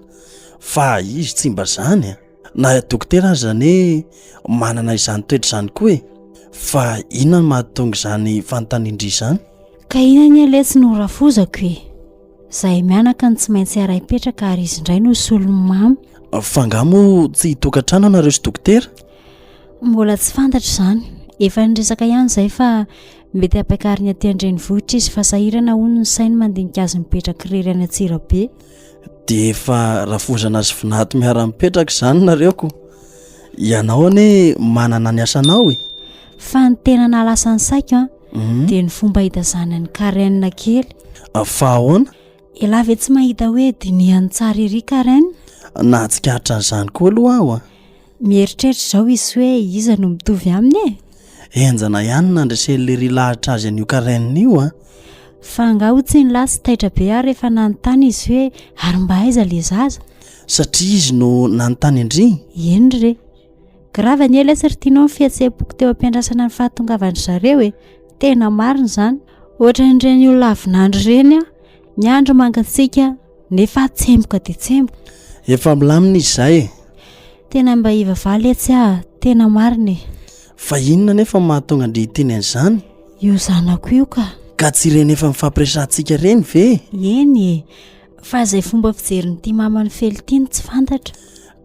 fa izy tsy mba izany a. Na dokotera aza anie manana izany toetra izany koa e! Fa inona no mahatonga izany fanontanian-dry izany? Ka inona anie letsy no rafozako e? Zahay mianaka no tsy maintsy hiara-hipetraka ary izy indray no solon'i mama. Fa angaha moa tsy hitokantrano ianareo sy dokotera? Mbola tsy fantatra izany. Efa niresaka ihany izahay fa mety hampiakariny aty an-drenivohitra izy fa sahirana hono ny sainy mandinika azy mipetraka irery any Antsirabe. Dia efa rafozana sy vinato miara-mipetraka izany nareo ko. Ianao anie manana ny asanao e. Fa ny tena nahalasa ny saiko an, mhm. dia ny fomba hitazana an'i Karen kely. Ah, fa ahoana? Elah ve tsy mahita hoe dinihany tsara ery Karen? Nahatsikaritra an'izany koa aloha aho a. Mieritreritra izao izy hoe iza no mitovy aminy e? Henjana ihany ny nandresen'i Lery lahatra azy an'io Karen io a. Fa angaha hoy tsy ny lahy tsy taitra be ary rehefa nanontany izy hoe ary mba aiza le zaza? Satria izy no nanontany an-dry? Eny re. Grave anie lesy ry Tino ny fihetseham-poko teo am-piandrasana ny fahatongavan-dry zareo e! Tena marina izany. Ohatran'ireny olona avinandro ireny aho, miandry mangatsiaka nefa tsemboka dia tsemboka. Efa milamina izy izay e! Tena mba hivavaha letsy aho, tena marina e! Fa inona anefa no mahatonga an-dry hiteny an'izany? Io zanako io ka! Ka tsy ireny efa nifampiresahantsika ireny ve e? Eny e! Fa izay fomba fijerin'ity maman'i Fely ity no tsy fantatra.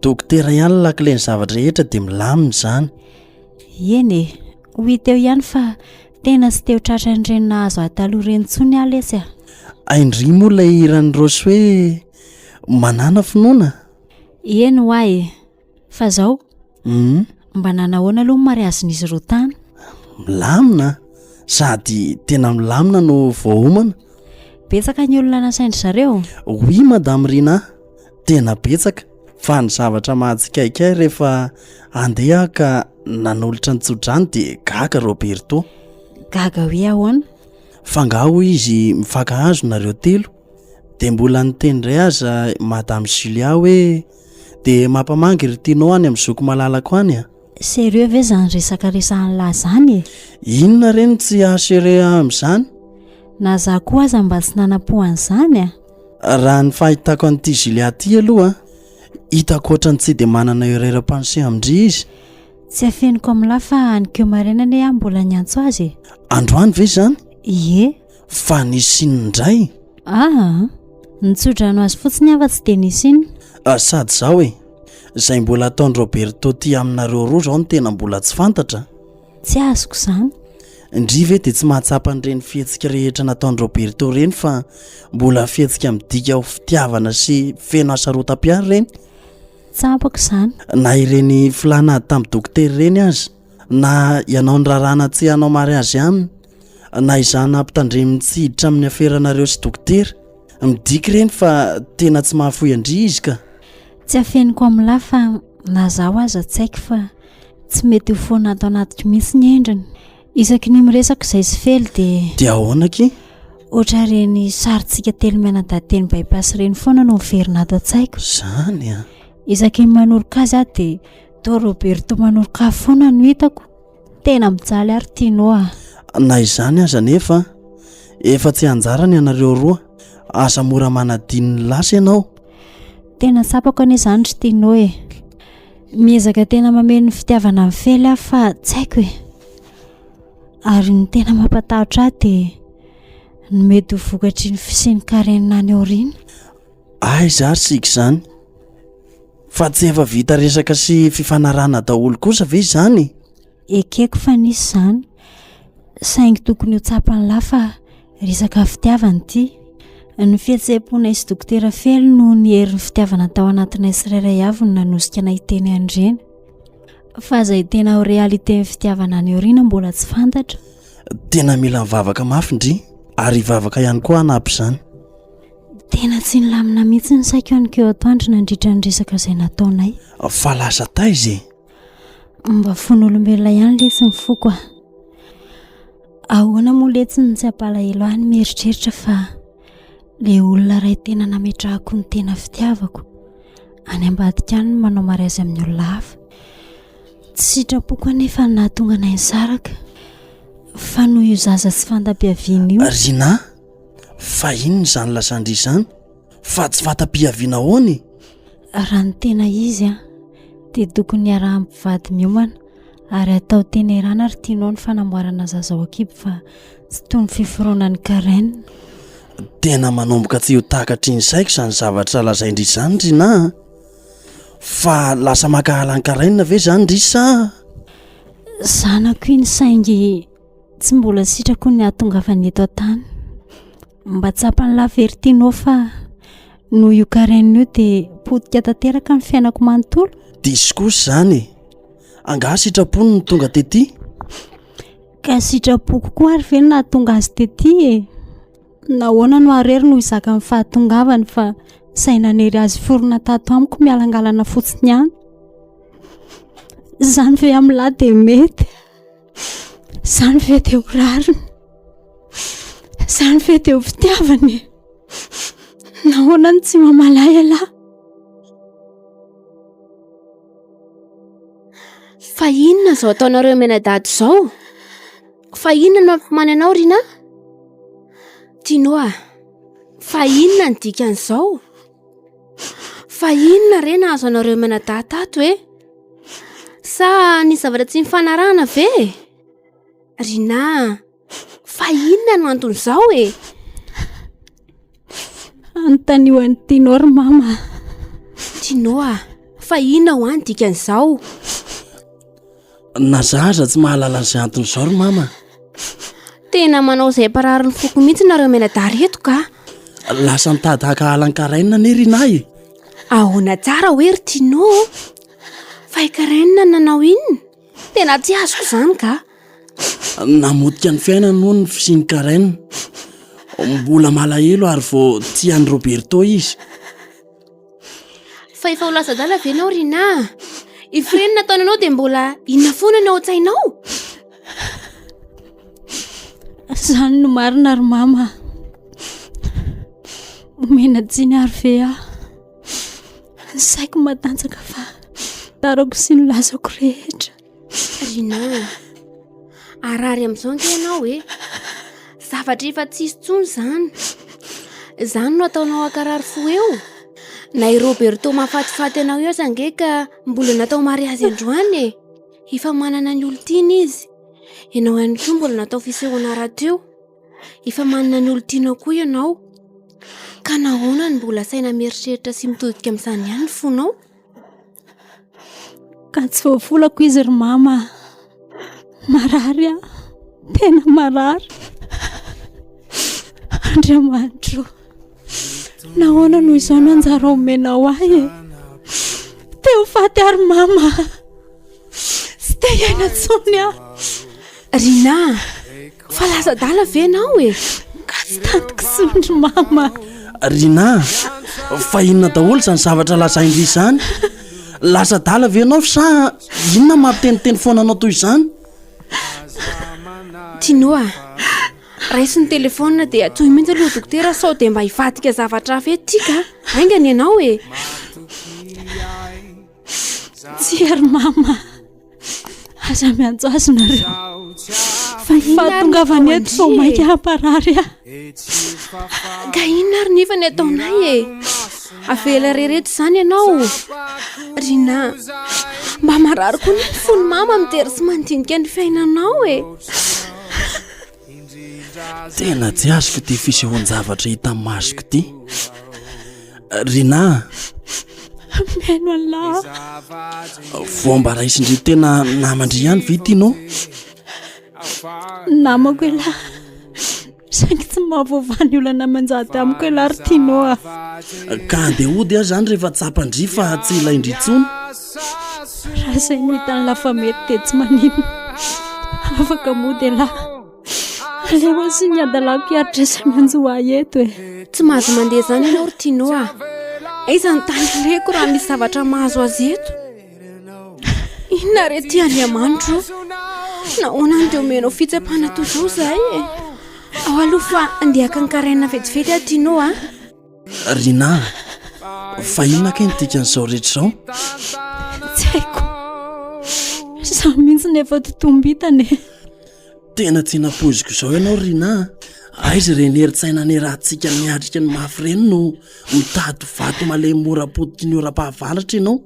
Dokotera ihany ny lakilen'ny zava-drehetra dia milamina izany. Eny e, ho hita eo ihany fa tena tsy te ho tratran'ireny nahazo ahy taloha ireny intsony aho lesy a. Hain-dry moa ilay hiran'i Rossy hoe manàna finoana? Eny hoa e, fa zao, mba nanahoana aloha ny mariazin'izy roa tany? Milamina, sady tena milamina no voaomana. Betsaka ny olona nasain-dry zareo? Oui madame Rinah, Tena betsaka fa ny zavatra mahatsikaiky ahy rehefa handeha aho ka nanolotra ny tsodrano dia gaga Roberto. Gaga hoe ahoana? Fa angaha hoy izy mifankahazo nareo telo? Dia mbola niteny indray aza madame Julia hoe dia mampamangy ry Tino any amin'ny zoky malalako any a! Sérieux ve zany resaka resahan'lah zany e? Inona re no tsy haha sérieux ahy amin'izany? Na za koa aza mba tsy nanam-po an'izany a! Raha ny fahitako an'ity Julia ity aloha, hitako ohatran'ny tsy dia manana erreur pensée amin-dry izy. Tsy afeniko amin'lah fa anikeo maraina anie aho mbola niantso azy e. Androany ve izany? Ie. Fa nisy inona indray? Aa, nitso-drano azy fotsiny aho fa tsy dia nisy inona. Ah, sady izao e, izay mbola ataon-dry Roberto ty aminareo roa izao no tena mbola tsy fantatra. Tsy azoko izany. Ndry ve dia tsy mahatsapa an'ireny fihetsika rehetra nataon-dry Roberto ireny fa mbola fihetsika midika ho fitiavana sy feno hasarotam-piaro ireny? Tsapako izany. Na ireny filàna ady tamin'ny dokotera ireny aza, na ianao niraràna tsy hanao mariazy aminy, na izaho nampitandreminy tsy hiditra amin'ny aferanareo sy dokotera. Midika ireny fa tena tsy mahafoy an-dry izy ka. Tsy afeniko amin'lah fa na izaho aza tsy haiko fa Tsy mety ho foana ato anatiko mihitsy ny endriny. Isaky ny miresaka izay sy Fely dia. Dia ahoana akia? Ohatra ireny sarintsika telo mianadahy teny bypass ireny foana no miverina ato an-tsaiko. Izany an! Isaky ny manoroka azy aho dia toa Roberto manoroka ahy foana no hitako. Tena mijaly aho ry Tino a! Na izany aza anefa, efa tsy anjarany ianareo roa. Aza mora manadino ny lasa ianao. Tena tsapako anie izany ry Tino e! Miezaka tena mameno ny fitiavana an'i Fely aho fa tsy haiko e. Ary ny tena mampatahotra ahy dia ny mety ho vokatry ny fisian'i Karen any aoriana. Aiza ary isika izany? Fa tsy efa vita resaka sy fifanarahana daholo kosa ve izany? Ekeko fa nisy izany, saingy tokony ho tsapan'lah fa resaka fitiavana ity. Ny fihetseham-ponay sy Dokotera Fely noho ny herin'ny fitiavana tao anatinay tsirairay avy no nanosika anay hiteny an'ireny. Fa izay tena ho réalité-n'ny fitiavana any aoriana mbola tsy fantatra. Tena mila mivavaka mafy ndry, ary hivavaka ihany koa hanampy izany. Tena tsy nilamina mihitsy ny saiko anikeo atoandro nandritra ny resaka izay nataonay. Fa lasa taiza e? Mba fon'olombelona ihany letsy ny foko a. Ahoana moa letsy no tsy hampalahelo ahy ny mieritreritra fa le olona iray tena nametrahako ny tena fitiavako any ambadika any no manao mariazy amin'ny olona hafa. Tsy sitrapoko anefa ny nahatonga anay nisaraka fa noho io zaza tsy fanta-piaviana io. Rinah, fa inona izany lazan-dry izany? Fa tsy fanta-piaviana ahoana e? Raha ny tena izy an, dia tokony hiarahan'ny mpivady miomana ary atao teny erana ry tianao ny fanamboarana zaza ao an-kibo fa tsy toy ny fiforonan'i Karen. Tena manomboka tsy ho takatry ny saiko izany zavatra lazain-dry izany Rinah a! Fa lasa mankahala an'i Karaina ve izany ry sa? Zanako iny saingy tsy mbola sitrako ny hahatongavany eto an-tany. Mba tsapan'i Lavertino fa noho io Karaina io dia potika tanteraka ny fiainako manontolo. Diso kosa izany e! Angaha sitrapony no tonga tety? Ka sitrapoko koa ary ve no nahatonga azy tety e? Nahoana no arery no hizaka ny fahatongavany fa izay nanery azy forona tato amiko mialangalana fotsiny ihany? Izany ve amin'lahy dia mety? Izany ve dia ho rariny? Izany ve dia ho fitiavana e? Nahoana no tsy mamaly ahy ialahy? Fa inona izao ataonareo mianadahy izao? Fa inona no mampimany anao Rina? Tino a, fa inona ny dikan'izao? Fa inona re nahazo anareo mianadahy tato e? Sa nisy zavatra tsy nifanarahana ve e? Rina a, fa inona no anton'izao e? Anontanio an'i Tino ry mama. Tino a, fa inona ho any dikan'izao? Na za aza tsy mahalala an'izay antony izao ry mama. Tena manao izay hamparary ny foko mihitsy nareo mianadahy reto ka. Lasa nitady haka alan-karainina anie ry Nah e. Ahoana tsara hoe ry Tino? Fa i Karainina nanao inona? Tena tsy azoko izany ka. Namotika ny fiainany moa ny fisian'i Karainina. Mbola malahelo ary vao tia an'i Roberto izy. Fa efa ho lasa adala ve ianao Rinah a? I Freny nataony anao dia mbola inona foana ny ao an-tsainao? Izany no marina ry mama. Omena tsiny ary ve aho? Ny saiko matanjaka fa tarako sy ny lazako rehetra. Rinah a, harary amin'izao ange ianao e. Zavatra efa tsisy intsony izany. Izany no ataonao hankarary fo eo. Na i Roberto mahafatifaty anao eo aza ange ka mbola natao mariazy androany e. Efa manana ny olon-tiany izy. Ianao ihany koa mbola natao fisehoana rahateo. Efa manana ny olon-tianao koa ianao. Ka nahoana no mbola saina mieritreritra sy mitodika amin'izany ihany ny fonao? Ka tsy voavolako izy ry mama. Marary aho. Tena marary. Andriamanitro. Nahoana no izao no anjara omenao ahy e? Te ho faty ary mama. Tsy te hiaina intsony aho. Rinah, fa lasa adala ve ianao e? Ka tsy tantiko intsony ry mama. Rinah, fa inona daholo izany zavatra lazain-dry izany? Lasa adala ve ianao sa inona mampiteniteny foana anao toy izany? Tino a, raiso ny telefaonina dia antsoy mihitsy aloha dokotera sao dia mba hivadika zavatra hafa eto ity ka. Haingana ianao e. Tsia ry mama, aza miantso azy nareo. Fa fahatongavany eto vao mainka hamparary ahy. Ka inona ary nefa ny ataonay e? Avela irery eto izany ianao. Rina, mba marary koa ny fon'i mama mijery sy mandinika ny fiainanao e. Tena tsy azoko ity fisehoan-javatra hita masoko ity. Rinah. Mihaino an'lah. Vao mba raisin-dry tena naman-dry ihany ve ity no? Namako elah. Saingy tsy mahavoavaha ny olana manjady amiko elah ry Tino a. Ka andeha hody aho izany rehefa tsapan-dry fa tsy ilain-dry intsony. Raha izay no hitan'lah fa mety dia tsy maninona. Afaka mody elah. Aleo aho sy ny adalako hiaritra izay manjo ahy eto e. Tsy mahazo mandeha izany ianao ry Tino a. Aiza ny tany alehako raha misy zavatra mahazo azy eto? Inona re ity Andriamanitro? Nahoana no dia omenao fitsapana toy izao izahay e? Ao aloha fa andeha haka an-karaina vetivety aho Tino a. Rinah, fa inona kay ny dikan'izao rehetra izao? Tsy haiko. Izaho mihitsy no efa totombitana e. Tena tsy nampoiziko izao ianao Rinah a. Aiza ireny herin-tsaina niarahantsika niatrika ny mafy ireny no mitady vato malemy mora potiky ny oram-pahavaratra ianao?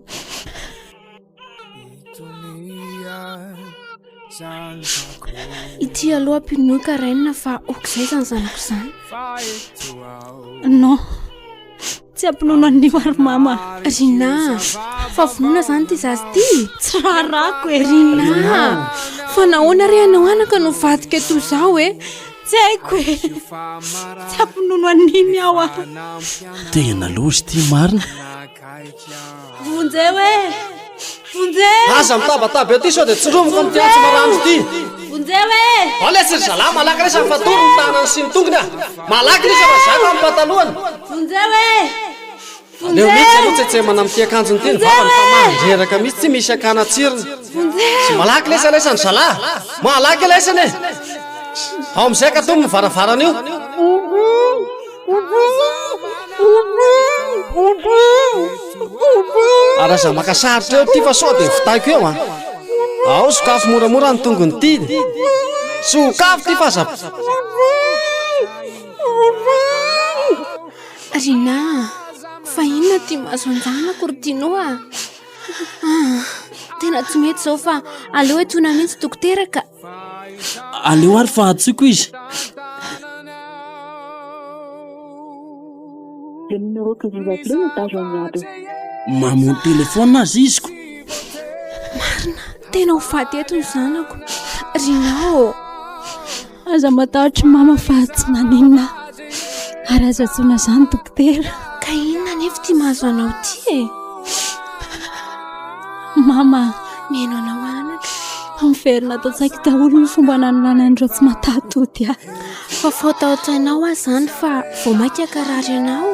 Ity aloha ampinoy Karaina fa ok'izay izany zanako izany. Non. Tsy hampinono an'io ary mama. Rina, fa vonona izany ity zaza ity? Tsy raharahako e. Rina, fa nahoana re ianao anaka no vadika toy izao e? Tsy haiko e. Tsy hampinono an'iny aho ah. Tena loza ity marina. Vonjeo e! Vonjeo! Aza mitabataba eo ty sao dia tsindromiko amin'ity antsy maranitra ity. Vonjeo e! Ao lesy ry zalahy, malaky lesy ampatory ny tanany sy ny tongony a! Malaky lesy fa zaka ny patalohany. Vonjeo e! Aleo mihitsy aloha tsetsemana amin'ity akanjony ity ny vavany fa mandreraka mihitsy tsy misy akana tsirony. Vonjeo! Malaky lesy alaisany zalahy! Malaky alaisany e! Ao amin'izay akatomy ny varavarana io. Ary aza maka sarotra eo ty fa sao dia vitaiko eo an. Ao sokafy moramora ny tongony ty. Sokafy ty fa aza. Rina, fa inona ty mahazo an-janako ry Tino a? Ah, tena tsy mety izao fa aleo etona mihitsy dokotera ka. Aleo ary fa antsoiko izy. Le numéro que vous appelez n'est pas joignable. Mamono téléphone aza iziko. Marina, tena ho faty eto ny zanako. Rina ô. Aza matahotra mama fa tsy maninona aho. Ary aza antsoina izany dokotera. Ka inona anefa ity mahazo anao ity e? Mama. Mihaino anao anaka. Miverina ato an-tsaiko daholo ny fomba nanolanan'ireo tsy mataho-tody ahy. Fafao tao an-tsainao aho izany fa vao mainka hankarary anao.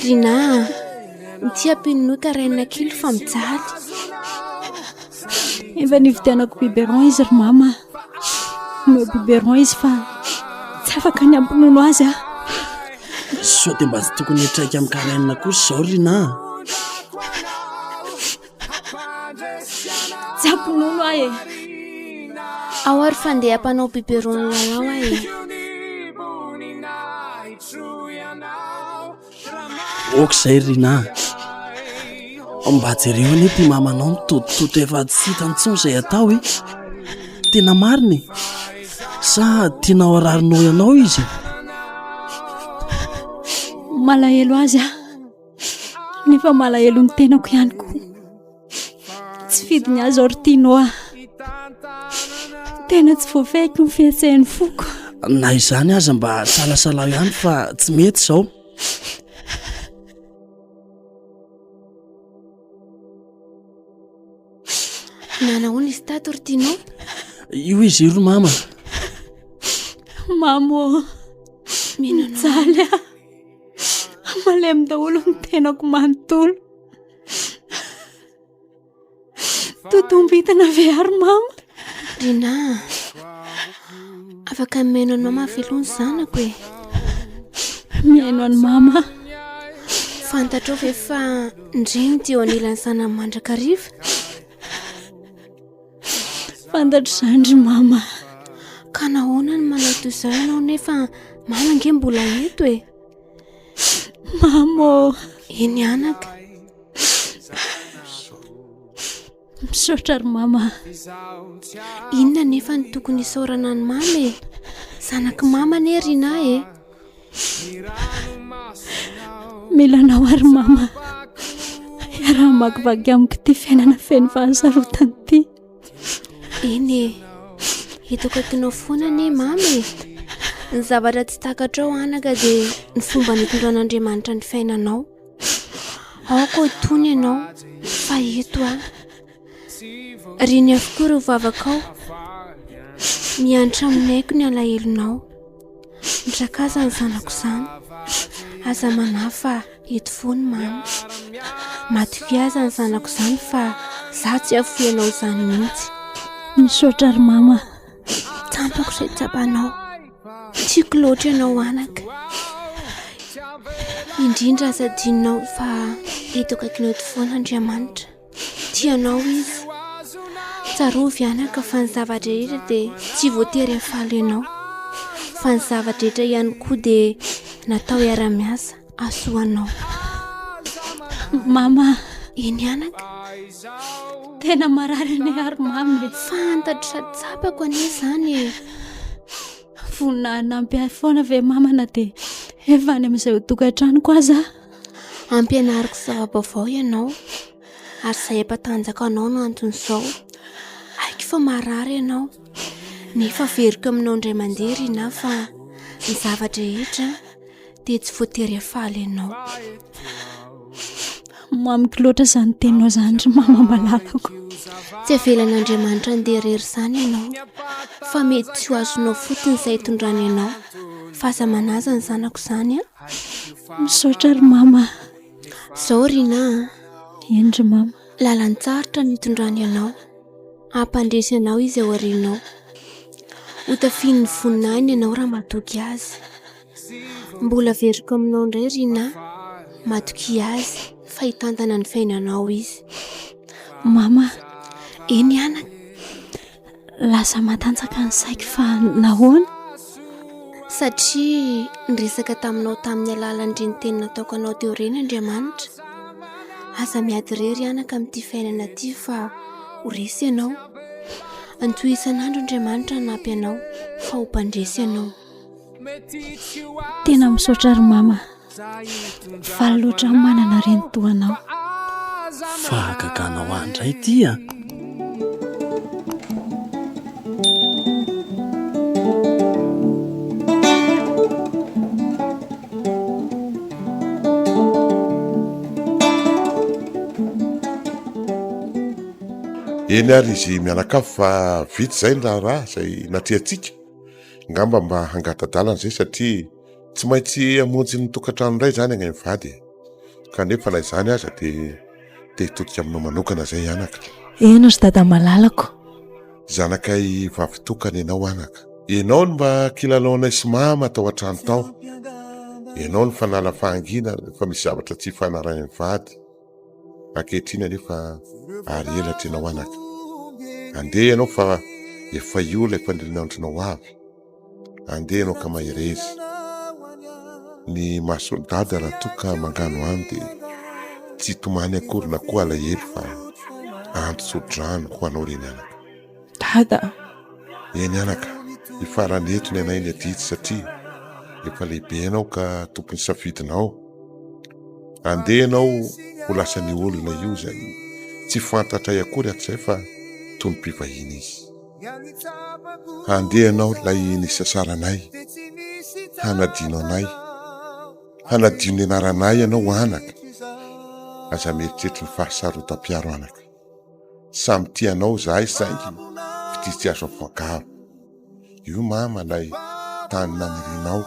Rinah a, ity ampinonoy ka rainina kely fa mijaly. Efa nividianako biberon izy ry mama. Omeo biberon izy fa tsy afaka ny hampinono azy aho. Sao dia mba tsy tokony hitraika amin'i Karen kosa izao ry Rinah a? Tsy hampinono aho e. Ao ary fa ndeha hampanao biberon ny Lalao aho e. Ok izay ry Rinah a. Mba jereo anie ity mamanao mitotitoto efa tsy hitany intsony izay atao e. Tena marina e. Sa tianao harary noho ianao izy e? Malahelo azy aho. Nefa malahelo ny tenako ihany koa. Tsy fidiny azy aho ry Tino a. Tena tsy voafehiko ny fihetsehan'ny foko. Na izany aza mba salasalao ihany fa tsy mety izao. Nanahoana izy tato ry Tino? Io izy io ry mama. Mamo ô. Mijaly aho. Malemy daholo ny tenako manontolo. Totombintana ve ary mama? Rina, afaka mihaino an'i mama ve aloha ny zanako e? Mihaino an'i mama. Fantatrao ve fa ny reny dia eo anilan'ny zanany mandrakariva? Fantatro izany ry mama. Ka nahoana no manao toy izao ianao nefa mama ange mbola eto e? Mama ô. Eny anaka. Misaotra ry mama. Inona nefa no tokony hisaorana an'i mama e? Zanak'i mama anie Rinah e. Mila anao ary mama. Hiaraha-mamakivaky amiko ity fiainana feno fahasarotana ity. Eny e, eto akaikinao foana anie mama e. Ny zavatra tsy takatrao anaka dia ny fomba nitondran'Andriamanitra ny fiainanao. Aoka ho tony ianao fa eto aho. Reny avokoa ireo vavakao. Miantra amin'ny aiko ny alahelonao. Mitrakaza ny zanako izany. Aza manahy fa eto foana mama. Matokia aza ny zanako izany fa za tsy hafoy anao izany mihitsy. Misaotra ry mama. Tsampako izay tsapanao. Tiako loatra ianao anaka. Indrindra aza adinonao fa eto akaikinao eto foana Andriamanitra. Tia anao izy. Tsarovy anaka fa ny zava-drehetra dia tsy voatery hafaly anao. Fa ny zava-drehetra ihany koa dia natao hiara-miasa hahasoa anao. Mama. Eny anaka. Tena marary anie ary mama e. Fantatro sady tsapako anie izany e. Vonona hanampy ahy foana ve mama na dia efa any amin'izay ho tokantranoko aza aho? Ampianariko zava-baovao ianao ary izay hampatanjaka anao no anton'izao. Haiko fa marary ianao nefa averiko aminao indray mandeha Rinah fa ny zava-drehetra dia tsy voatery hafaly ianao. Mamiko loatra izany teninao izany ry mama malalako. Tsy avelan'Andriamanitra handeha irery izany ianao fa mety tsy ho azonao fotsiny izay hitondrany anao fa aza manaja ny zanako izany an. Misaotra ry mama. Izao Rinah a. Eny ry mama. Lalan-tsarotra no hitondrany anao. Hampandresy anao izy ao aorianao. Hotafian'ny voninahiny ianao raha matoky azy. Mbola averiko aminao indray Rinah, matokia azy fa hitantana ny fiainanao izy. Mama. Eny anaka. Lasa matanjaka ny saiko fa nahoana? Satria niresaka taminao tamin'ny alalan'ireny teny nataoko anao teo ireny Andriamanitra. Aza miady irery anaka amin'ity fiainana ity fa ho resy ianao. Antsoy isan'andro Andriamanitra hanampy anao fa ho mpandresy ianao. Tena misaotra ry mama. Faly loatra aho manana reny toa anao. Fahagagana ho ahy indray ity a! Eny ary izy mianakavy fa vita izay ny raharaha izay natrehantsika. Ngamba mba hangata-dalana izay satria tsy maintsy hamonjy ny tokantrano indray izany agny mivady e. Kanefa na izany aza dia te hitodika aminao manokana izay anaka. Eny ry dada malalako. Zanakay vavy tokana ianao anaka. Ianao no mba kilalaonay sy mama tao an-trano tao. Ianao no fanala fahanginana rehefa misy zavatra tsy ifanarahin'ny vady. Ankehitriny anefa ary elatra ianao anaka. Andeha ianao fa efa io ilay fanirian'andronao avy. Andeha ianao ka mahereza. Ny mason'i Dada raha toa ka manganohano dia tsy hitomany akory na koa alahelo fa andro tso-drano ho anao ireny anaka. Dada a! Eny anaka, hifarana eto ny anay ny adidy satria efa lehibe ianao ka tompon'ny safidinao. Andeha ianao ho lasan'io olona io izay tsy fantatray akory hatrizay fa toy ny mpivahiny izy. Andeha ianao ilay nisasaranay, hanadino anay, hanadino ny anaranay ianao anaka. Aza mieritreritra ny fahasarotam-piaro anaka. Samy tia anao izahay saingy fitia tsy azo afangaro. Io mama ilay tany nanirianao.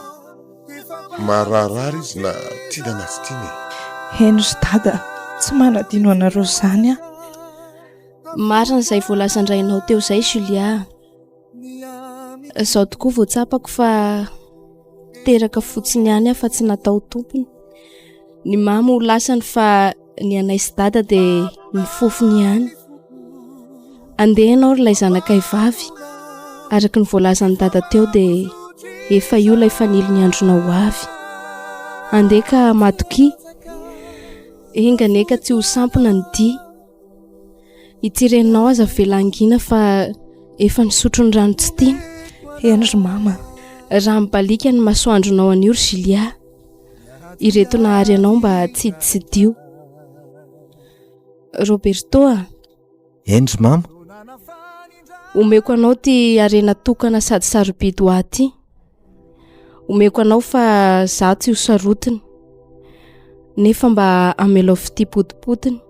Maharaharahara izy na tiana na tsy tiana e. Eny ry dada, tsy manadino anareo izany aho. Marina izay voalazan-drainao teo izay Julia a. Izao tokoa vao tsapako fa teraka fotsiny ihany aho fa tsy natao tompony. Ny mama ho lasany fa ny anay sy dada dia ny fofony ihany. Andeha ianao ry ilay zanakay vavy. Araka ny voalazan'i dada teo dia efa io ilay fanilo ny andronao ho avy. Andeha ka matokia. Enga anie ka tsy ho sampona ny dia. Ity reninao aza avela hangina fa efa nisotro ny rano tsy tiana. Eny ry mama. Raha mibaliaka ny masoandronao anio ry Julia, ireto nahary anao mba tsiditsidio. Roberto a! Eny ry mama. Omeko anao ity harena tokana sady sarobidy ho ahy ity. Omeko anao fa za tsy ho sarotiny nefa mba amelao fitia potipotiny.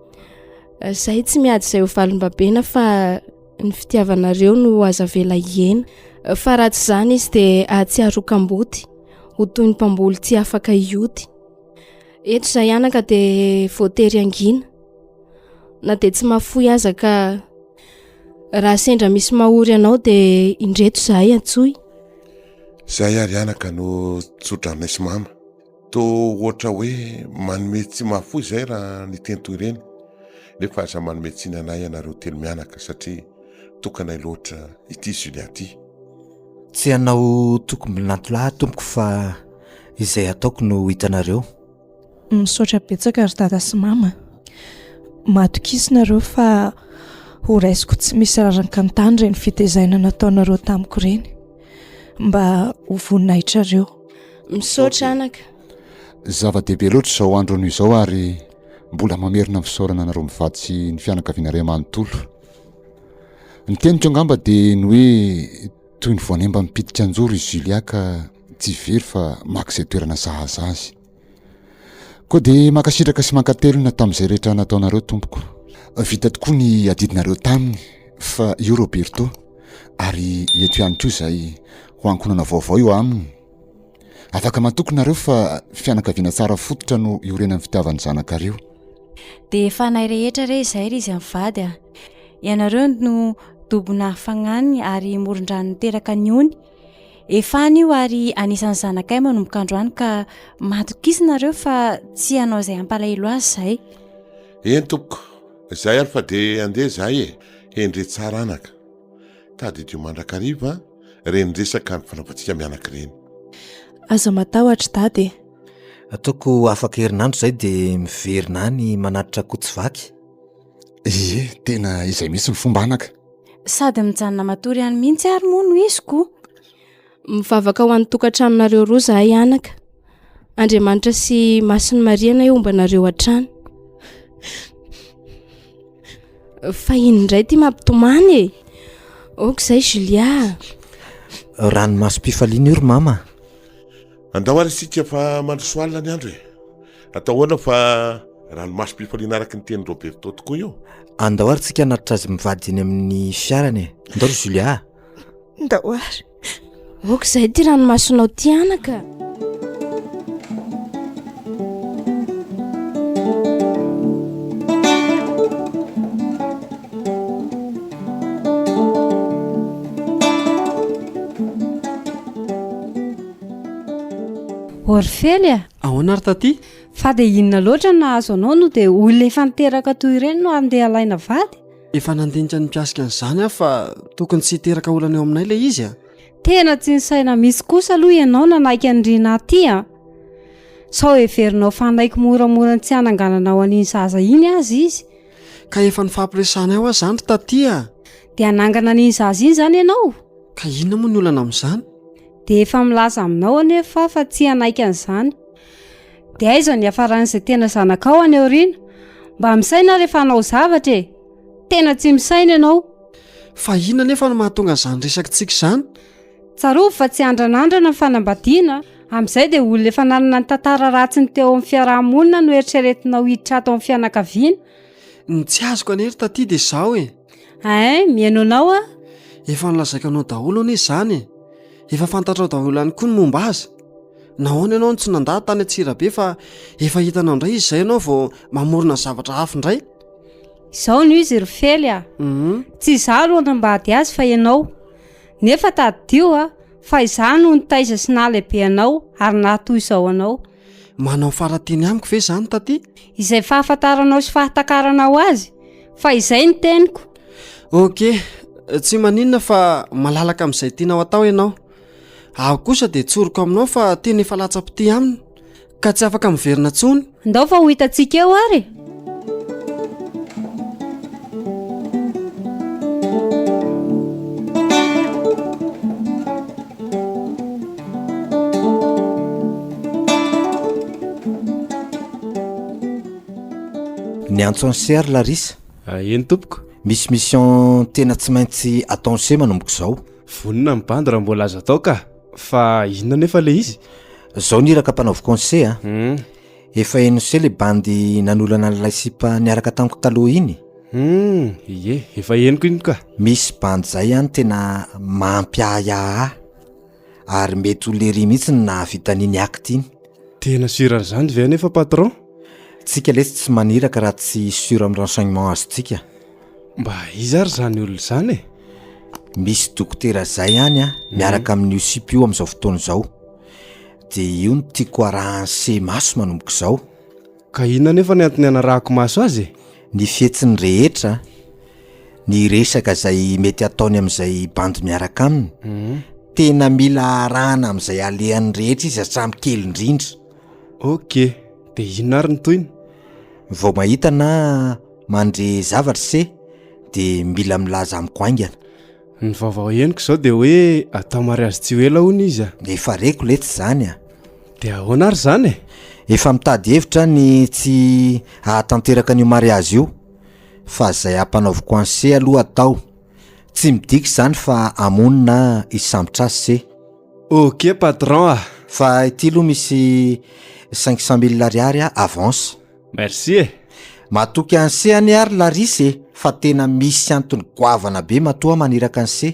Zay tsy miady izay ho valim-babena fa ny fitiavanareo no aza avela hihena. Fa raha tsy izany izy dia hahatsiaro ho kamboty, ho toy ny mpamboly tsy afaka hioty. Eto izahay anaka dia voatery hangina na dia tsy mahafoy aza ka raha sendra misy mahory anao dia indreto izahay antsoy. Izay ary anaka no tso-dranonay sy mama. Toa ohatra hoe manome tsy mahafoy izay raha niteny toy ireny. Nefa aza manome tsiny anay ianareo telo mianaka satria tokanay loatra ity Julia ity. Tsy hanao tokom-binantolahy aho tompoko fa izay ataoko no hitanareo. Misaotra betsaka ry dada sy mama. Matokisa nareo fa ho raisiko tsy misy raran-kantany ireny fitezaina nataonareo tamiko ireny. Mba ho voninahitrareo. Misaotra anaka. Zava-dehibe loatra izao andro anio izao ary mbola mamerina ny fisaorana anareo mivady sy ny fianakavianareo manontolo. Ny teniko angamba dia ny hoe toy ny voanemba mipitika anjoro i Julia ka tsy very fa maka izay toerana sahaza azy. Koa dia mankasitraka sy mankatelina tamin'izay rehetra nataonareo tompoko. Vita tokoa ny adidinareo taminy fa io Roberto ary eto ihany koa izay ho ankohonana vaovao eo aminy. Afaka matoky nareo fa fianakaviana tsara fototra no iorenan'ny fitiavan'ny zanakareo. Dia efa anay rehetra re izay ry izy mivady a! Ianareo no dobo nahafagnany ary moron-drano niteraka ny ony. Efa any io ary anisan'ny zanakay manomboka androany ka matokisa nareo fa tsy hanao izay hampalahelo azy izahay. Eny tompoko, izay ary fa dia andeha izahay e! Hendre tsara anaka. Tadidio mandrakariva ireny resaka nifanaovantsika mianaka ireny. Aza matahotra dada e! Ataoko afaka herinandro izay dia miverina any manatitra akoho tsy vaky. Ie, tena izay mihitsy ny fomba anaka. Sady mijanona matory any mihitsy ary moa no izy ko. Mivavaka ho an'ny tokantranonareo roa zahay anaka. Andriamanitra sy Masin'i Maria anie homba anareo hatrany. Fa inn indray ity mampitomany e? Ok izay Julia a. Ranomasom-pifaliana io ry mama a. Andao ary isika fa mandroso alina ny andro e. Atao ahoana fa ranomasom-pifaliana araka ny tenin'i Roberto tokoa io. Andao ary tsika hanatitra azy mivady eny amin'ny fiarany e. Andao ry Julia a. Ndao ary. Ok izay ity ranomasonao ity anaka. Orfely a! Ahoana ry taty? Fa dia inona loatra no nahazo anao no dia olona efa niteraka toy ireny no andeha alaina vady? Efa nandinika ny mikasika an'izany aho fa tokony tsy hiteraka olana eo aminay ilay izy a! Tena tsy nisaina mihitsy kosa aloha ianao nanaiky an'i Rinah ity a! Sao heverinao fa hanaiky moramora ny tsy hanangananao an'iny zaza iny aza izy? Ka efa nifampiresahanay hoa izany ry taty a! Dia hanangana an'iny zaza iny izany ianao? Ka inona moa ny olana amin'izany? Dia efa milaza aminao anefa aho fa tsy hanaiky an'izany. Dia aiza ny hiafaran'izay tena zanakao any aoriana? Mba misaina rehefa hanao zavatra e! Tena tsy misaina ianao. Fa inona anefa no mahatonga an'izany resakitsika izany? Tsarovy fa tsy andranandrana ny fanambadiana, amin'izay dia olona efa nanana ny tantara ratsiny teo amin'ny fiaraha-monina no eritreretinao hiditra ato amin'ny fianakaviana. Ny tsy azoko anie ry taty dia izao e! Hein, mihaino anao aho. Efa nolazaiko anao daholo anie izany e! Efa fantatrao daholo ihany koa ny momba azy. Nahoana ianao no tsy nandà tany Antsirabe fa efa hitanao indray izy izay ianao vao mamorona zavatra hafa indray? Izao no izy ry Fely a! Tsy izaho no hanambady azy fa ianao. Nefa tadidio a, fa izaho no nitaiza sy nahalehibe anao ary nahatoy izao anao. Manao fara-teny amiko ve izany taty? Izay fahafantaranao sy fahatakaranao azy, fa izay ny teniko. Ok, tsy maninona fa malalaka amin'izay tianao atao ianao. Aho kosa dia tsoriko aminao fa tena efa latsa-pitia aminy ka tsy afaka miverina intsony. Ndao fa ho hitantsika eo ary e! Niantso an'i Cher Larissa. Ah, eny tompoko. Misy mission tena tsy maintsy ataon'i Se manomboka izao. Vonona ny bandy raha mbola azo atao ka. Fa inona nefa le izy? Zao ny iraka mpanaoviko an'i Se a. Hmm. Efa henon'i Se le bandy nanolana an'ilay sipa niaraka tamiko taloha iny? Hmm, ie, efa henoko iny ka. Misy bandy zay any tena mampiahiahy ahy. Ary mety ho lery mihitsy no nahavita an'iny acte iny. Tena sûr an'izany ve anefa patron? Tsika lesy tsy maniraka raha tsy sûr amin'ny renseignement azontsika. Mba iza ary izany olona izany e? Misy dokotera zay any a, miaraka amin'io sipa io amin'izao fotoana izao. Dia io no tiako arahan'i se maso manomboka izao. Ka inona anefa ny antony hanarahako maso azy e? Ny fihetsiny rehetra, ny resaka izay mety ataony amin'izay bandy miaraka aminy, tena mila arahana amin'izay alehany rehetra izy hatramin'ny kely indrindra. Ok, dia inona ary ny tohiny? Vao mahita na. Mandre zavatra se de mila milaza amiko haingana. Ny vaovao henoko izao dia hoe atao mariazy tsy ho ela hono izy a. Efa reko letsy izany a. Dia ahoana ary izany e? Efa mitady hevitra aho ny tsy hahatanteraka an'io mariazy io fa izay hampanaoviko an'i se aloha atao. Tsy midika izany fa hamono na hisambotra azy se. Ok patron a! Fa ity aloha misy 500 mille ariary avance. Merci e! Matoky an'i se anie ary Larissa e, fa tena misy antony goavana be matoa maniraka an'i se.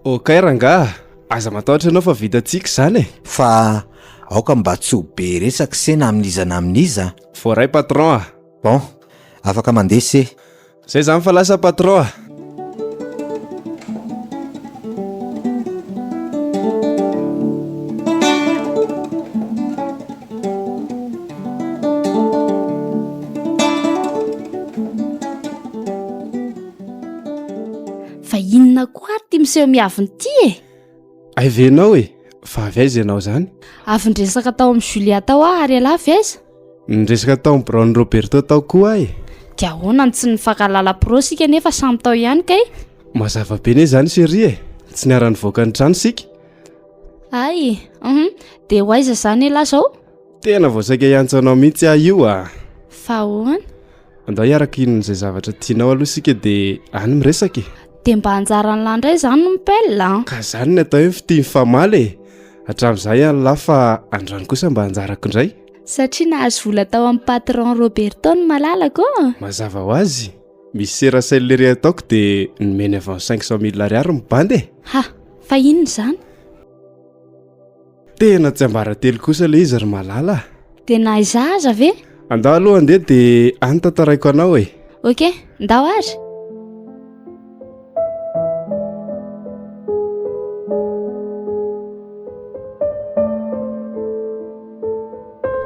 Ok rangaha, aza matahotra ianao fa vitantsika izany e! Fa aoka mba tsy ho be resaka se na amin'iza na amin'iza a! Voaray patron a! Bon, afaka mandeha se. Zay zany fa lasa patron a! Fa inona koa ary ity miseho miavona ity e? Hay ve ianao e? Fa avy aiza ianao izany? Avy niresaka tao amin'i Julia tao aho ary ialahy avy aiza? Niresaka tao amin'ny biraon'i Roberto tao koa aho e. Dia ahoana no tsy nifankahalala pro isika nefa samy tao ihany kay? Mazava be anie izany chérie e! Tsy niara-nivoaka ny trano isika. Hay, hum, dia ho aiza izany ialahy izao? Tena vao saika hiantso anao mihitsy aho io a! Fa ahoana? Andao hiaraka hinona izay zavatra tianao aloha isika dia any miresaka e! Dia mba anjaran'lah indray izany no mipel an! Ka izany ny atao hoe fitia mifamaly e! Hatramin'izay an'lah fa androany kosa mba anjarako indray. Satria nahazo vola tao amin'ny patron Roberto ny malalako ô! Mazava ho azy! Misy serasel ery ataoko dia nomeny avance 500 mille ariary ny bandy e! Ha! Fa inona izany? Tena tsiambaratelo kosa ilay izy ry Malala a! Dia na izaho aza ve? Andao aloha handeha dia any tantaraiko anao e! Ok, ndao ary!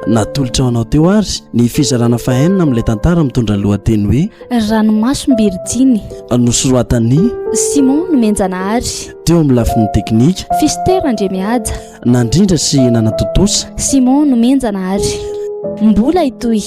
Natolotra ho anao teo ary ny fizarana fahenina amin'ilay tantara mitondra ny lohateny hoe Ranomasom-birijiny. Nosoratan'i Simon Nomenjanahary. Teo amin'ny lafiny teknika. Fister Andriamihaja. Nandrindra sy nanatontosa. Simon Nomenjanahary. Mbola hitohy.